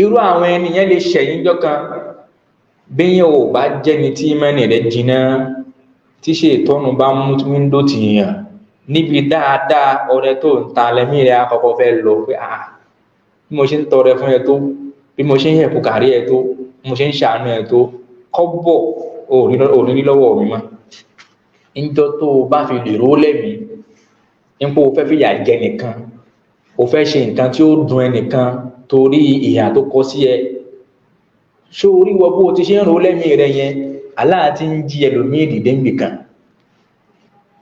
Irú àwọn ènìyàn lè ṣẹ̀yìn jọ́ kan, bí yẹn ò bá jẹ́ni tí mẹ́rin rẹ̀ jiná, tí ṣe ìtọ́nu bá mú wíńdò tì yàn níbi dáadáa, ọrẹ tó ń ta lẹ́mí rẹ̀ àkọ́kọ́ fẹ́ lọ pé ah, bí mo ṣe ń tọrẹ fún ẹ tó, bí mo ṣe ń yẹ̀kú kárí ẹ tó, bí mo ṣe ń ṣàánú ẹ tó, kọ́bọ̀ òní ní lọ́wọ́ mi mọ́. Níjọ́ tó o bá fi lè ró lẹ́mìí nípò o fẹ́ fìyà jẹ nìkan, o fẹ́ ṣe nǹkan tí ó dùn ẹnìkan torí ìhà tó kọ sí ẹ, ṣó orí wọ bó o ti ṣe ń ró lẹ́mìí rẹ yẹn, Allah ti ń jí ẹlòmíì dìde nìkan.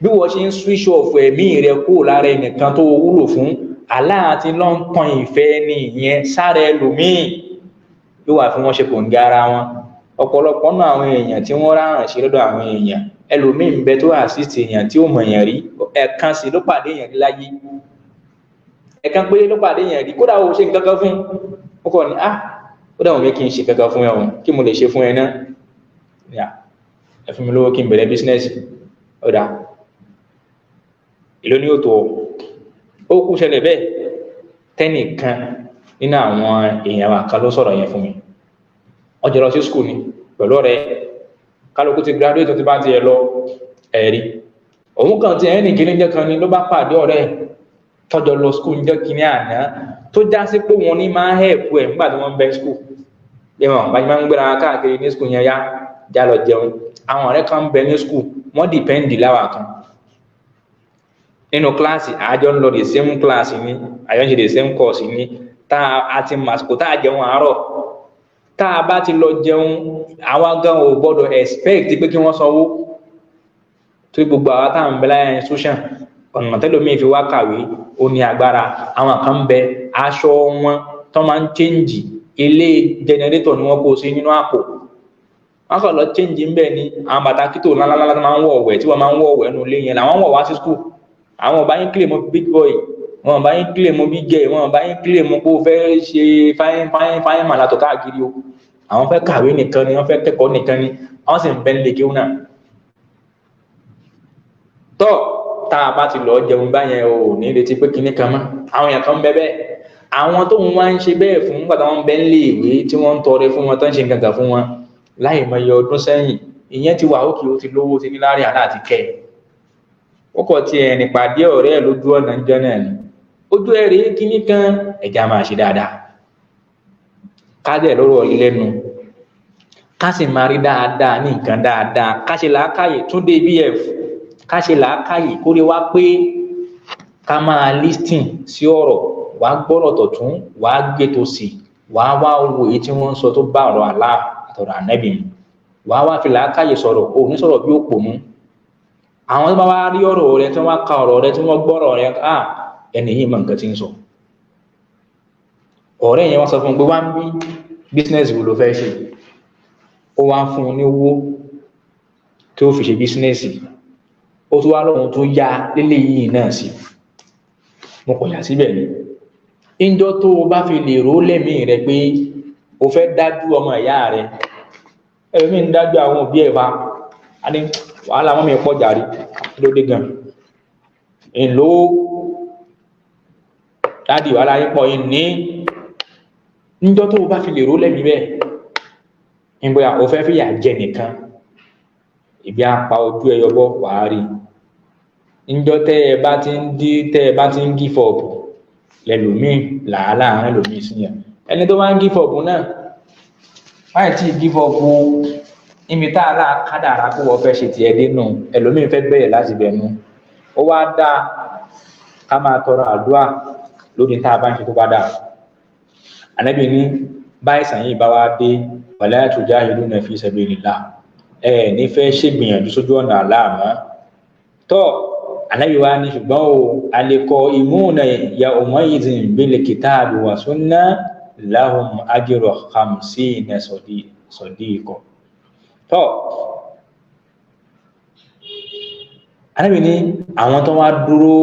Bí wọ́n ṣe ń switch off ẹ̀mí rẹ kúrò lára ẹnìkan tó wúlò fún, Allah ti lọ ń tan ìfẹ́ ní ìyẹn sára ẹlòmíì, yóò wà fún wọn ṣe kòǹgẹ́ ara wọn. Ọ̀pọ̀lọpọ̀ náà àwọn èèyàn tí wọ́n ráràn ṣe lọ́dọ̀ àwọn èèyàn, ẹlòmíì ń bẹ tó assist èèyàn tí ó mọ̀ èèyàn rí, ẹ̀ẹ̀kan sì ló pàdé èèyàn rí láyé, ẹ̀ẹ̀kan péré ló pàdé èèyàn rí, kódà ó ṣe nǹkan kan fún ó kọ́ ni ah, ó dàwọn mi kí n ṣe kankan fún ẹ o, kí mo lè ṣe fún ẹ náà, ẹ fún mi lówó kí n bẹ̀rẹ̀ bísínẹ́sì. Ọ̀dà èló ni ó tó ó kú ṣẹlẹ̀ bẹ́ẹ̀. Tẹ́nìkan nínú àwọn èèyàn wa kan ló sọ̀rọ̀ yẹn fún mi, wọ́n jọ lọ sí school ni pẹ̀lú ọ̀rẹ́, kálukú ti graduate tó ti bá tiẹ̀ lọ. Ẹ̀rí òun kan ti ẹ̀yìn kìíní jẹ́ kan ni ló bá pàdé ọ̀rẹ́ tọ́jọ́ lọ school ń jẹ́ kìíní àná, tó já sí pé wọn ní máa ń help ẹ̀ nígbà tí wọ́n ń bẹ school, bí wọn bá máa ń gbéra káàkiri ní school yẹn, yá já lọ jẹun. Àwọn ọ̀rẹ́ kan ń bẹ ní school, wọ́n depend láwa kan nínú kíláàsì, àjọ ń lọ the same class ni, àjọ ń ṣe the same course ni, tá a ti màsìkò tá a jẹun àárọ̀, tá a bá ti lọ jẹun, àwa gan ò gbọ́dọ̀ expect pé kí wọ́n sanwó, torí gbogbo àwa tá à ń bẹ láyé institution, ọ̀nà tẹ́lómi fi wá kàwé ó ní agbára. Àwọn kan ń bẹ, aṣọ wọn tó máa ń change, ilé generator ni wọ́n kó sí nínú àpò, wọ́n kàn lọ change ń bẹ̀ ni. Àwọn bàtà kító ńláńlá tó máa ń wọ̀ ọ̀wẹ̀, tí wọ́n máa ń wọ̀ ọ̀wẹ̀ nínú ilé yẹn làwọn wọ̀ wá sí school. Àwọn ọba yín claim big boy, wọn bá yín claim big girl, wọn bá yín claim pé ó fẹ́ ṣe fine fine fine màlàtọ̀ káàkiri o. Àwọn fẹ́ kàwé nìkan ni, wọ́n fẹ́ kẹ́kọ̀ọ́ nìkan ni, àwọn sì ń bẹ́ nílé kéwú náà. Tọ́ tá a bá ti lọ jẹun báyẹn, o ní retí pé kinní kan mọ́. Àwọn èèyàn kan ń bẹ bẹ́ẹ̀, àwọn tó ń wá ń ṣe bẹ́ẹ̀ fún nígbà tí wọ́n ń bẹ nílé ìwé, tí wọ́n ń tọrẹ fún wọn, tó ń ṣe nǹkan kan fún wọn láì mọ iye ọdún sẹ́yìn, ìyẹn ti wà ókè, ó ti lówó, ó ti ní láàrin àná àti kẹ́ ẹ̀. Ó kọ̀ tí ẹ̀ nípàdé ọ̀rẹ́ ẹ̀ lójú ọ̀nà ń jọ náà ni ojú ẹ̀ rèé kinní kan, ẹ̀já máa ṣe dáadáa, ká dẹ̀ lọ́rọ̀ yìí lẹ́nu, ká sì máa rí dáadáa ní nǹkan dáadáa, ká ṣe làákàyè Túndé bf, ká ṣe làákàyè kórè wá pé ká máa listen sí ọ̀rọ̀, wàá gbọ́rọ̀ tọ̀tún, wàá gbé tòsì, wàá wá wo èyí tí wọ́n ń sọ tó bá ọ̀rọ̀ Allah àtọ̀rọ̀ ànábì mu, wàá wá fi làákàyè sọ̀rọ̀, òun ní sọ̀rọ̀ bí òpònú. Àwọn tó bá wá rí ọ̀rọ̀ rẹ, tí wọ́n ka ọ̀rọ̀ rẹ, tí wọ́n gbọ́rọ̀ rẹ, ah, ẹni yìí mọ nǹkan tí ń sọ. Ọ̀rẹ́ yẹn wọ́n sọ fún un pé wá ń bí business wo ló fẹ́ ṣe. Ó wá fún un ní owó tí ó fi ṣe business. Ó tún wá lóhun tó yá lélẹ̀ yìí náà sí. Mo kọ̀ yà síbẹ̀ ni. Ìjọ tó o bá fi lè rò lẹ́mìí rẹ pé o fẹ́ dájú ọmọ ìyá rẹ, ẹlòmíì ń dájú àwọn òbí ẹ̀ fa, a ní wàhálà wọn mi pọ̀ jàre, kí ló dé gan ìlò dádì, wàhálà yín pọ̀ yìí ní. Níjọ́ tó o bá fi lè rò lẹ́mìí bẹ́ẹ̀ nígbà o fẹ́ fìyà jẹ nìkan, ìbí apá ojú ẹ yọbọ, wàá rí. Níjọ́ tẹ́ ẹ bá ti ń dí, tẹ́ ẹ bá ti ń give up, lẹ́lòmíì làálàá ẹlòmíì sí yẹn. Ẹni tó bá ń give up náà, máì tí give up o. Níbi tá a láà kádàrá kó wọ́n fẹ́ ṣe tiẹ̀ dénú, ẹlòmíì fẹ́ bẹ̀rẹ̀ láti bẹ̀ nu. Ó wá dáa ká máa tọrọ àdúrà lórí tá a bá ń ṣe tó bá dáa. Ànábì ní báyìí sàn yìí bá wá dé, wala tujahiduna fi sabilillah, ẹ ní fẹ́ ṣègbìyànjú sójú ọ̀nà àláàmọ́ tọ́. Ànábì wa ní ṣùgbọ́n o alqa'imuna yawma'idhin bil kitabi wa sunnah lahum ajru khamsina sadiqa. Tọ́, Ànábì ní àwọn tó wá dúró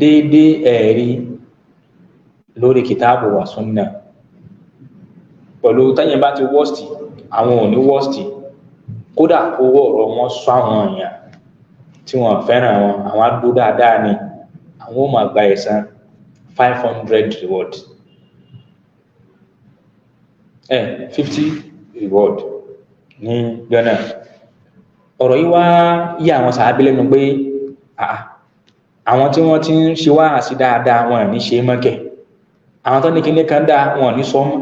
déédéé ẹ̀rí lórí kitabu wa sunnah, pẹ̀lú tẹ́yìn bá ti wọ́ọ̀sì, àwọn ò ní wọ́ọ̀sì. Kódà owó ọ̀rọ̀ wọn sọ àwọn èèyàn tí wọ́n fẹ́ràn wọn, àwọn á dúró dáadáa ni, àwọn ò máa gba ẹ̀san 500 reward, 50 reward ní Ghana. Ọ̀rọ̀ yìí wá yí àwọn sàábí lẹ́nu pé àwọn tí wọ́n ti ń ṣe wáàsí dáadáa, wọn ò ní ṣe é mọ́kẹ̀. Àwọn tó ní kinní kan dáa, wọn ò ní sọ mọ́.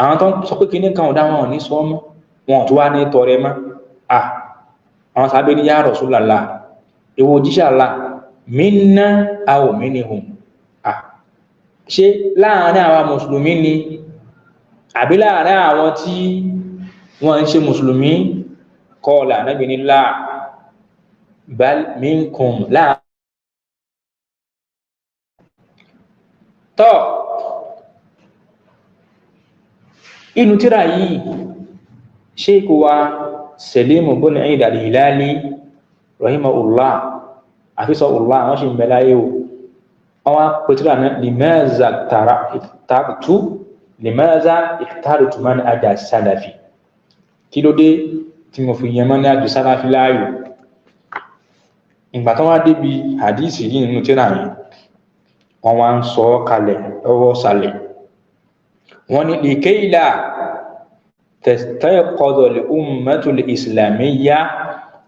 Àwọn tó ń sọ pé kinní kan ò dáa, wọn ò ní sọ mọ́. Wọn ò tún wá ní tọrẹ mọ́. Àwọn sàábí ní ya Rasulullah, ìwọ òjíṣẹ́ Allah, minna aw minhum. Ṣé láàárín àwa mùsùlùmí ni àbí láàárín àwọn tí wọ́n ń ṣe mùsùlùmí? Kọ́ọ̀lá, Ànábì ní la, bal minkum láà. Tọ́, inú tíra yìí, Sheikh wa Salim ibn Eid al-Hilali rahimahullah, hafizahullah, wọ́n sì ń bẹ láyé o. Wọ́n wá pè tíra náà limaza ikhtartu manhaj as-salafi. Kí ló dé tí mo fi yan manhaj as-salafi láàyò? Ìgbà tó wá débi hadisi yìí nínú tíra yìí, wọ́n wá ń sọ kalẹ̀ lọ́wọ́ sàlẹ̀. Wọ́n ní likayla tastayqidha al-ummatu al-islamiyya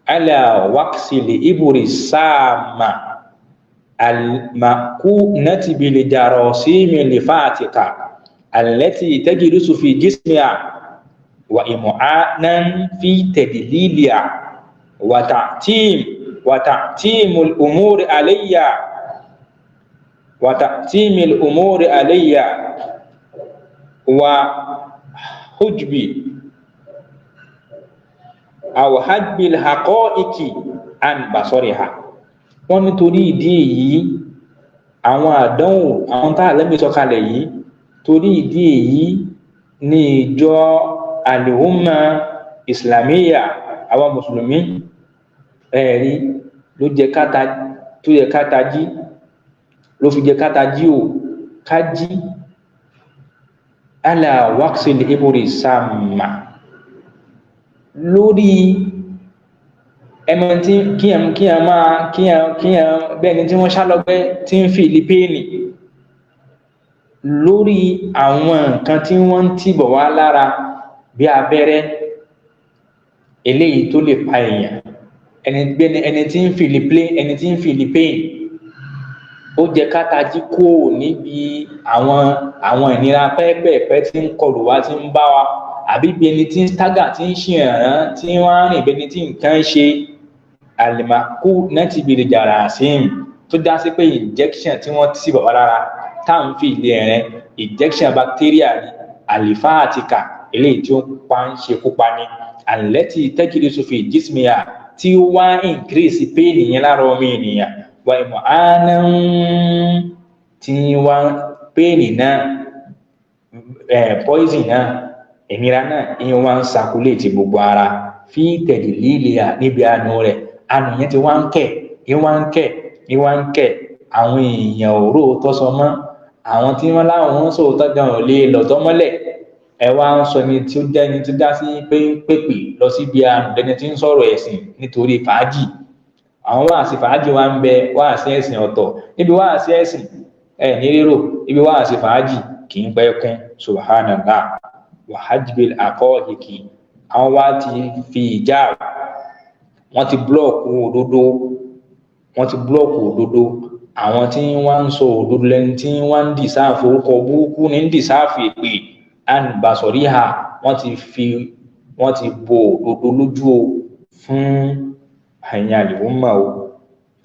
ala waqsi al-ibri as-samma al-ma'kunati bil-jarasimi al-fatika allati tajlisu fi jismiha wa im'anan fi tadliliha wa ta'tim al-umuri alayya wa ta'tim al-umuri alayya wa hujbi aw hajbi al-haqa'iqi an basariha. Wọ́n nítorí ìdí èyí, àwọn àdánwò àwọn tá àlẹ́mí sọ̀kalẹ̀ yìí, torí ìdí èyí ní ìjọ al-umma islamiyya, àwọn mùsùlùmí, ẹ̀rí ló jẹ káta tó yẹ káta jí, ló fi jẹ káta jí o, ká jí ala waqsil ibri samma, lórí ẹmọ tí kíyàn máa kíyàn bẹ́ẹ̀ ni tí wọ́n ṣálọ́gbẹ́ tí ń fi ìlípéènì lórí àwọn nǹkan tí wọ́n ń tìbọ̀ wá lára bí abẹ́rẹ́ eléyìí tó lè pa èèyàn. Ẹni tí ń fi ẹni tí ń fi ìlípéènì, ó jẹ kátají kó níbi àwọn ìnira pẹ́ẹ́pẹ́ẹ̀pẹ́ tí ń kọlù wá, tí ń bá wa, àbí bí ẹni tí ń tágà, tí ń ṣe ìrànràn, tí wọ́n á rìn bí ẹni tí nǹkan ń ṣe àlìmákú náà ti bèrè jàrá sí i, tó já sí pé injection tí wọ́n ti bàbá lára tá à ń fi ilé ẹ̀rẹ́ injection bacteria ni àlìfáàtìkà eléyìí tí ó pa ń ṣe kópa ni àlẹ́tì tẹ́kìrì sófin jísmìà tí ó wá increase pain yẹn lára ọmọ ènìyàn. Wà ìmọ̀ àná tí wá pain náà, poison náà, ìnira náà, ìyẹn wá ń circulate gbogbo ara fi tẹ̀lé líle níbi àánú rẹ̀. Àánú yẹn ti wá ń kẹ̀, ìwá ń kẹ̀, ìwá ń kẹ̀. Àwọn èèyàn ò róòótọ́ sọ mọ́. Àwọn tí wọ́n láwọn ń sòótọ́ gan ò lè lọ̀tọ́ mọ́lẹ̀. Ẹ wá ń sọ ẹni tí ó jẹ́ ẹni tó dá sí pé ń pèpè lọ síbi àrùn lẹni tí ń sọ̀rọ̀ ẹ̀sìn nítorí fàájì. Àwọn wáàsí fàájì wa ń bẹ, wáàsí ẹ̀sìn ọ̀tọ̀. Níbi wáàsí ẹ̀sìn ẹ̀ ní rérò, níbi wáàsí fàájì kì í pẹ́ kún. Subhanallah. Wàhájìbìl àkọ́ọ̀hìkì, àwọn wá ti fi ìjà, wọ́n ti búlọ̀kù òdodo, wọ́n ti búlọ̀kù òdodo. Àwọn tí wọ́n ń sọ òdodo lẹni tí wọ́n ń dìsáàfù orúkọ burúkú ní ń dìsáàfù èpè ànbàsọ̀ríhà. Wọ́n ti bo òdodo lójú o fún àyìn àlùmọ́ o.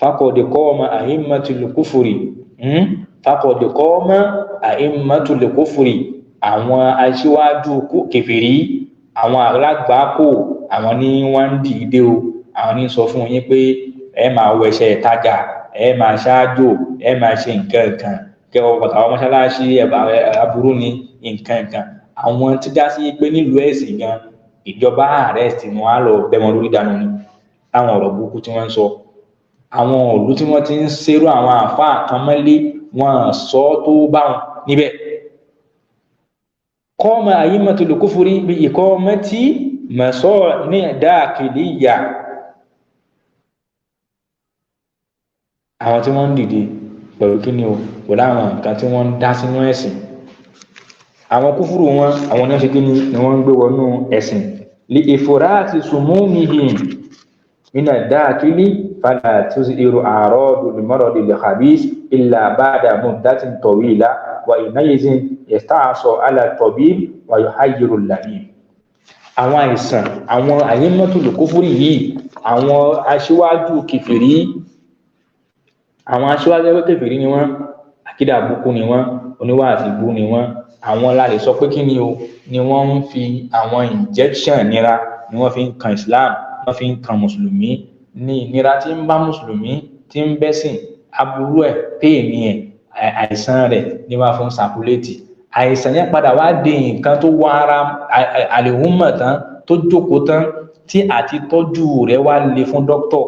Faqad qama a'immatul kufri, faqad qama a'immatul kufri, àwọn aṣíwájú kèfèrí, àwọn alágbàákò, àwọn ní wọ́n ń dìde o. Àwọn ní sọ fún yín pé ẹ máa wẹṣẹ ìtajà, ẹ máa ṣáájò, ẹ máa ṣe nǹkan kan, kẹwọ bàtà àwọn mọ́ṣáláṣí aburú ni nǹkan kan. Àwọn tí dá sí pé nílùú ẹ̀sìn gan, ìjọba arrest wọn, á lọ bẹ́ wọn lórí dànù ni láwọn ọ̀rọ̀ burúkú tí wọ́n ń sọ. Àwọn ìlú tí wọ́n ti ń ṣerú àwọn àáfàá kan mọ́lé, wọn sọ tó bá wọn níbẹ̀. Qama a'immatul kufri bi iqamati masani dakhiliyya. Àwọn tí wọ́n ń dìde pẹ̀lú kíni o, pẹ̀lú àwọn nǹkan tí wọ́n ń dá sínú ẹ̀sìn. Àwọn kúfúrú wọn, àwọn náà ṣe kíni ni wọ́n ń gbé wọnú ẹ̀sìn. Li ifrati sumumihim mina dakhili fala tuzhiru a'radul maradil khabith illa ba'da muddatin tawila wa inayzin yasta'sa ala tabib wa yuhayyiru al-labib. Àwọn àìsàn, àwọn a'immatul kufri yìí, àwọn aṣíwájú kèfèrí, àwọn aṣíwájú ẹgbẹ́ kèfèrí ni wọ́n, àkídà burúkú ni wọ́n, oníwàásí bú ni wọ́n. Àwọn la lè sọ pé kí ni o, ni wọ́n ń fi àwọn injection nira ni wọ́n fi ń kan Islam, wọ́n fi ń kan mùsùlùmí. Ní ìnira tí ń bá mùsùlùmí tí ń bẹ́sìn, aburú ẹ̀, péènì ẹ̀, àìsàn rẹ̀ ni wọ́n fún sàkúlẹ̀tì. Àìsàn yẹn padà wá di nǹkan tó wọ ara àlèhùnmọ̀ tán, tó jókòó tán, tí àti tọ́jú rẹ̀ wá le fún dókítọ̀.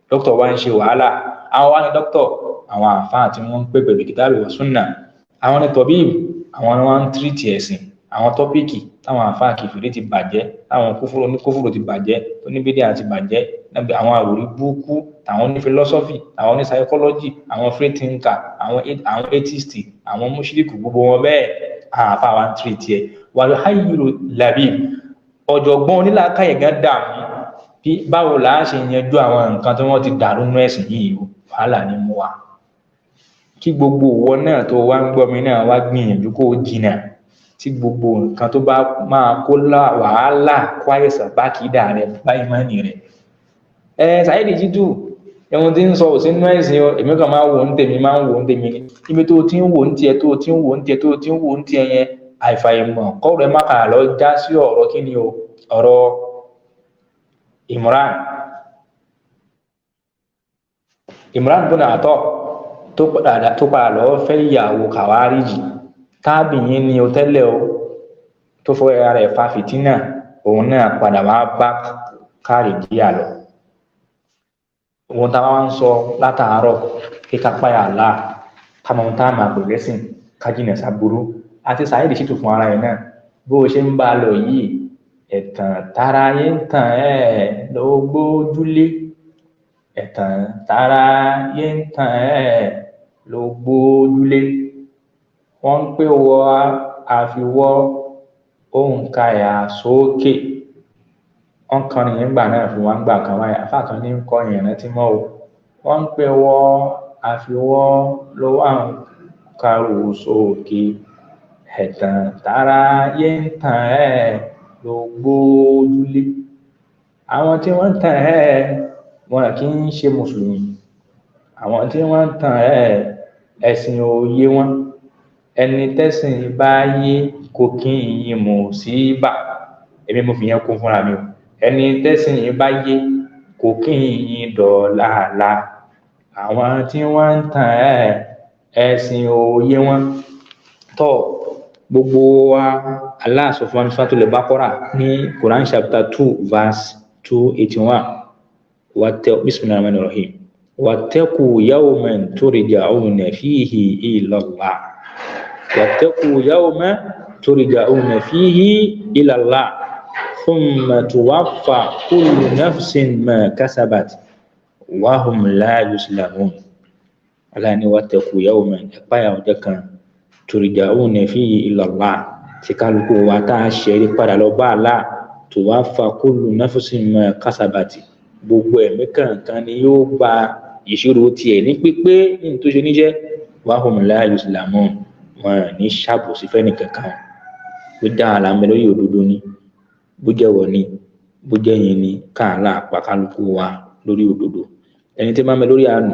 Dókítọ̀ wá ń ṣe wàhálà. Àwọn wá ní dókítọ̀, àwọn àfáà tí wọ́n ń pè pẹ̀lú kìtàbí wa súnà, àwọn ní tọ̀bíìbù, àwọn ni wọ́n ń tírìtì ẹ̀sìn. Àwọn tọ́píìkì táwọn àfáà kìfìrí ti bàjẹ́, táwọn kúfúrú oníkúfúrú ti bàjẹ́, oníbídíà ti bàjẹ́, àwọn àròrí burúkú, àwọn ní philosophy, àwọn ní psychology, àwọn free thinker, àwọn atheist, àwọn mùṣírìkù, gbogbo wọn bẹ́ẹ̀ àwọn àfáà wa ń tírìtì ẹ̀. Wàlúhàyìrò làbí ọ̀jọ̀gbọ́n onílàákàyè gan dààmú bí báwo là á ṣe yanjú àwọn nǹkan tí wọ́n ti dàrú nínú ẹ̀sìn yìí, wàhálà ni mú wa. Kí gbogbo ìwọ náà tó wá ń gbọ́ mi náà wá gbìyànjú kó jìnà tí gbogbo nǹkan tó bá máa kó wàhálà kó àìsàn bá kì í dà rẹ bá ìmánì rẹ. Ẹ Saheed Shittu, ẹ̀hun tí ń sọ ò sí nínú ẹ̀sìn o, èmi kàn máa ń wò ń tèmi, máa ń wò ń tèmi ni. Ibi tó ti ń wò ń tiẹ̀, tó ti ń wò ń tiẹ̀, tó ti ń wò ń tiẹ̀ yẹn, àìfàìmọ̀ kọ́rọ̀ ẹ má kà lọ já sí ọ̀rọ̀ kí ni o, ọ̀rọ̀ Imran. Imran bùnà àtọ̀ tó padà lọ fẹ́ ìyàwó Kàwáríjì, tábì yín ni o tẹ́lẹ̀ o, tó fọ ara rẹ̀ fa fìtínà, òun náà padà wá bá kárìjíà lọ. Ohun tá a wá ń sọ látàárọ̀, kí ká páyà Allah, ká mọ ohun tá a máa pè lẹ́sìn, ká jìnà sáburú. Àti Saheed Shittu fún ara ẹ̀ náà, bó o ṣe ń bá a lọ yìí, ẹ̀tàn tara yín ń tàn ẹ́ ló gbójúlé, ẹ̀tàn tara yín ń tàn ẹ́ ló gbójúlé. Wọ́n ń pè wọ́ àfiwọ́ òǹkàyà sókè. Wọ́n kan nìyẹn gbà náà fún wa ń gbà kan wáyé, àfáà kan ní ń kọ́ yẹn rántí mọ́ o. Wọ́n ń pè wọ́ àfiwọ́ ló wà ń karò sókè, ẹ̀tàn tara yín ń tàn ẹ́ ló gbójúlé. Àwọn tí wọ́n ń tàn ẹ́ wọn kì í ṣe mùsùlùmí. Àwọn tí wọ́n ń tàn ẹ́ ẹ̀sìn ò yé wọn. Ẹni tẹ́sìn bá yé kò kí n yín mọ̀ sí bà. Èmi mo fi yẹn kún fúnra mi o. Ẹni tẹ́sìn bá yé Kò kí n dọ̀la àlà àwọn tí wọ́n ń tàn ẹ́, ẹ̀sìn òye wọn. Tọ́ gbogbo wa, Allah sọ fún wa ní Suratul Baqara ní Quran chapter 2 verse 281. Bismillahir rahmanir rahim. Wattaqu yawman turja'una fihi ila Allah. Wattaqu yawman turja'una fihi ila Allah. Thumma tuwaffa kullu nafsin ma kasabat wa hum la yuzlamun. Allah ní wattaqu yawman, ẹ̀páyà ọjọ́ kan, turja'una fihi ila Allah, tí kálukú wa tá a ṣẹ̀rí padà lọ bá Allah, tuwaffa kullu nafsin ma kasabat, gbogbo ẹ̀mí kankan ni yóò gba ìṣirò tiẹ̀ ní pípé ní tó ṣe níṣẹ́, wa hum la yuzlamun, wọn ní ṣàbòsí fẹ́ni kankan. Bó dá àlà ń bẹ lórí òdodo ni, bó jẹ́wọ́ ni, bó jẹ́yìn ni, káàlà pa kálukú wa lórí òdodo. Ẹni tí máa ń bẹ lórí àánú,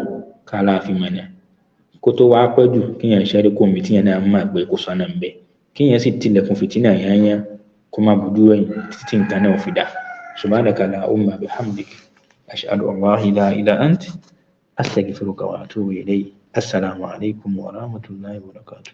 káàlà fi mọ̀nà kó tó wá pẹ́ jù, kíyàn ṣẹ́rí kó mi tíyàn náà máa gbé kó sọ́nà ń bẹ, kíyàn sì tilẹ̀kùn fìtínà yányán kó má bójú ẹ̀yìn títí nǹkan náà fi dà. Subhanaka allahumma bihamdik, ashhadu an la ilaha illa ant, astaghfiruka wa atubu ilayk. Assalamu alaikum wa rahmatullahi wa barakatuh.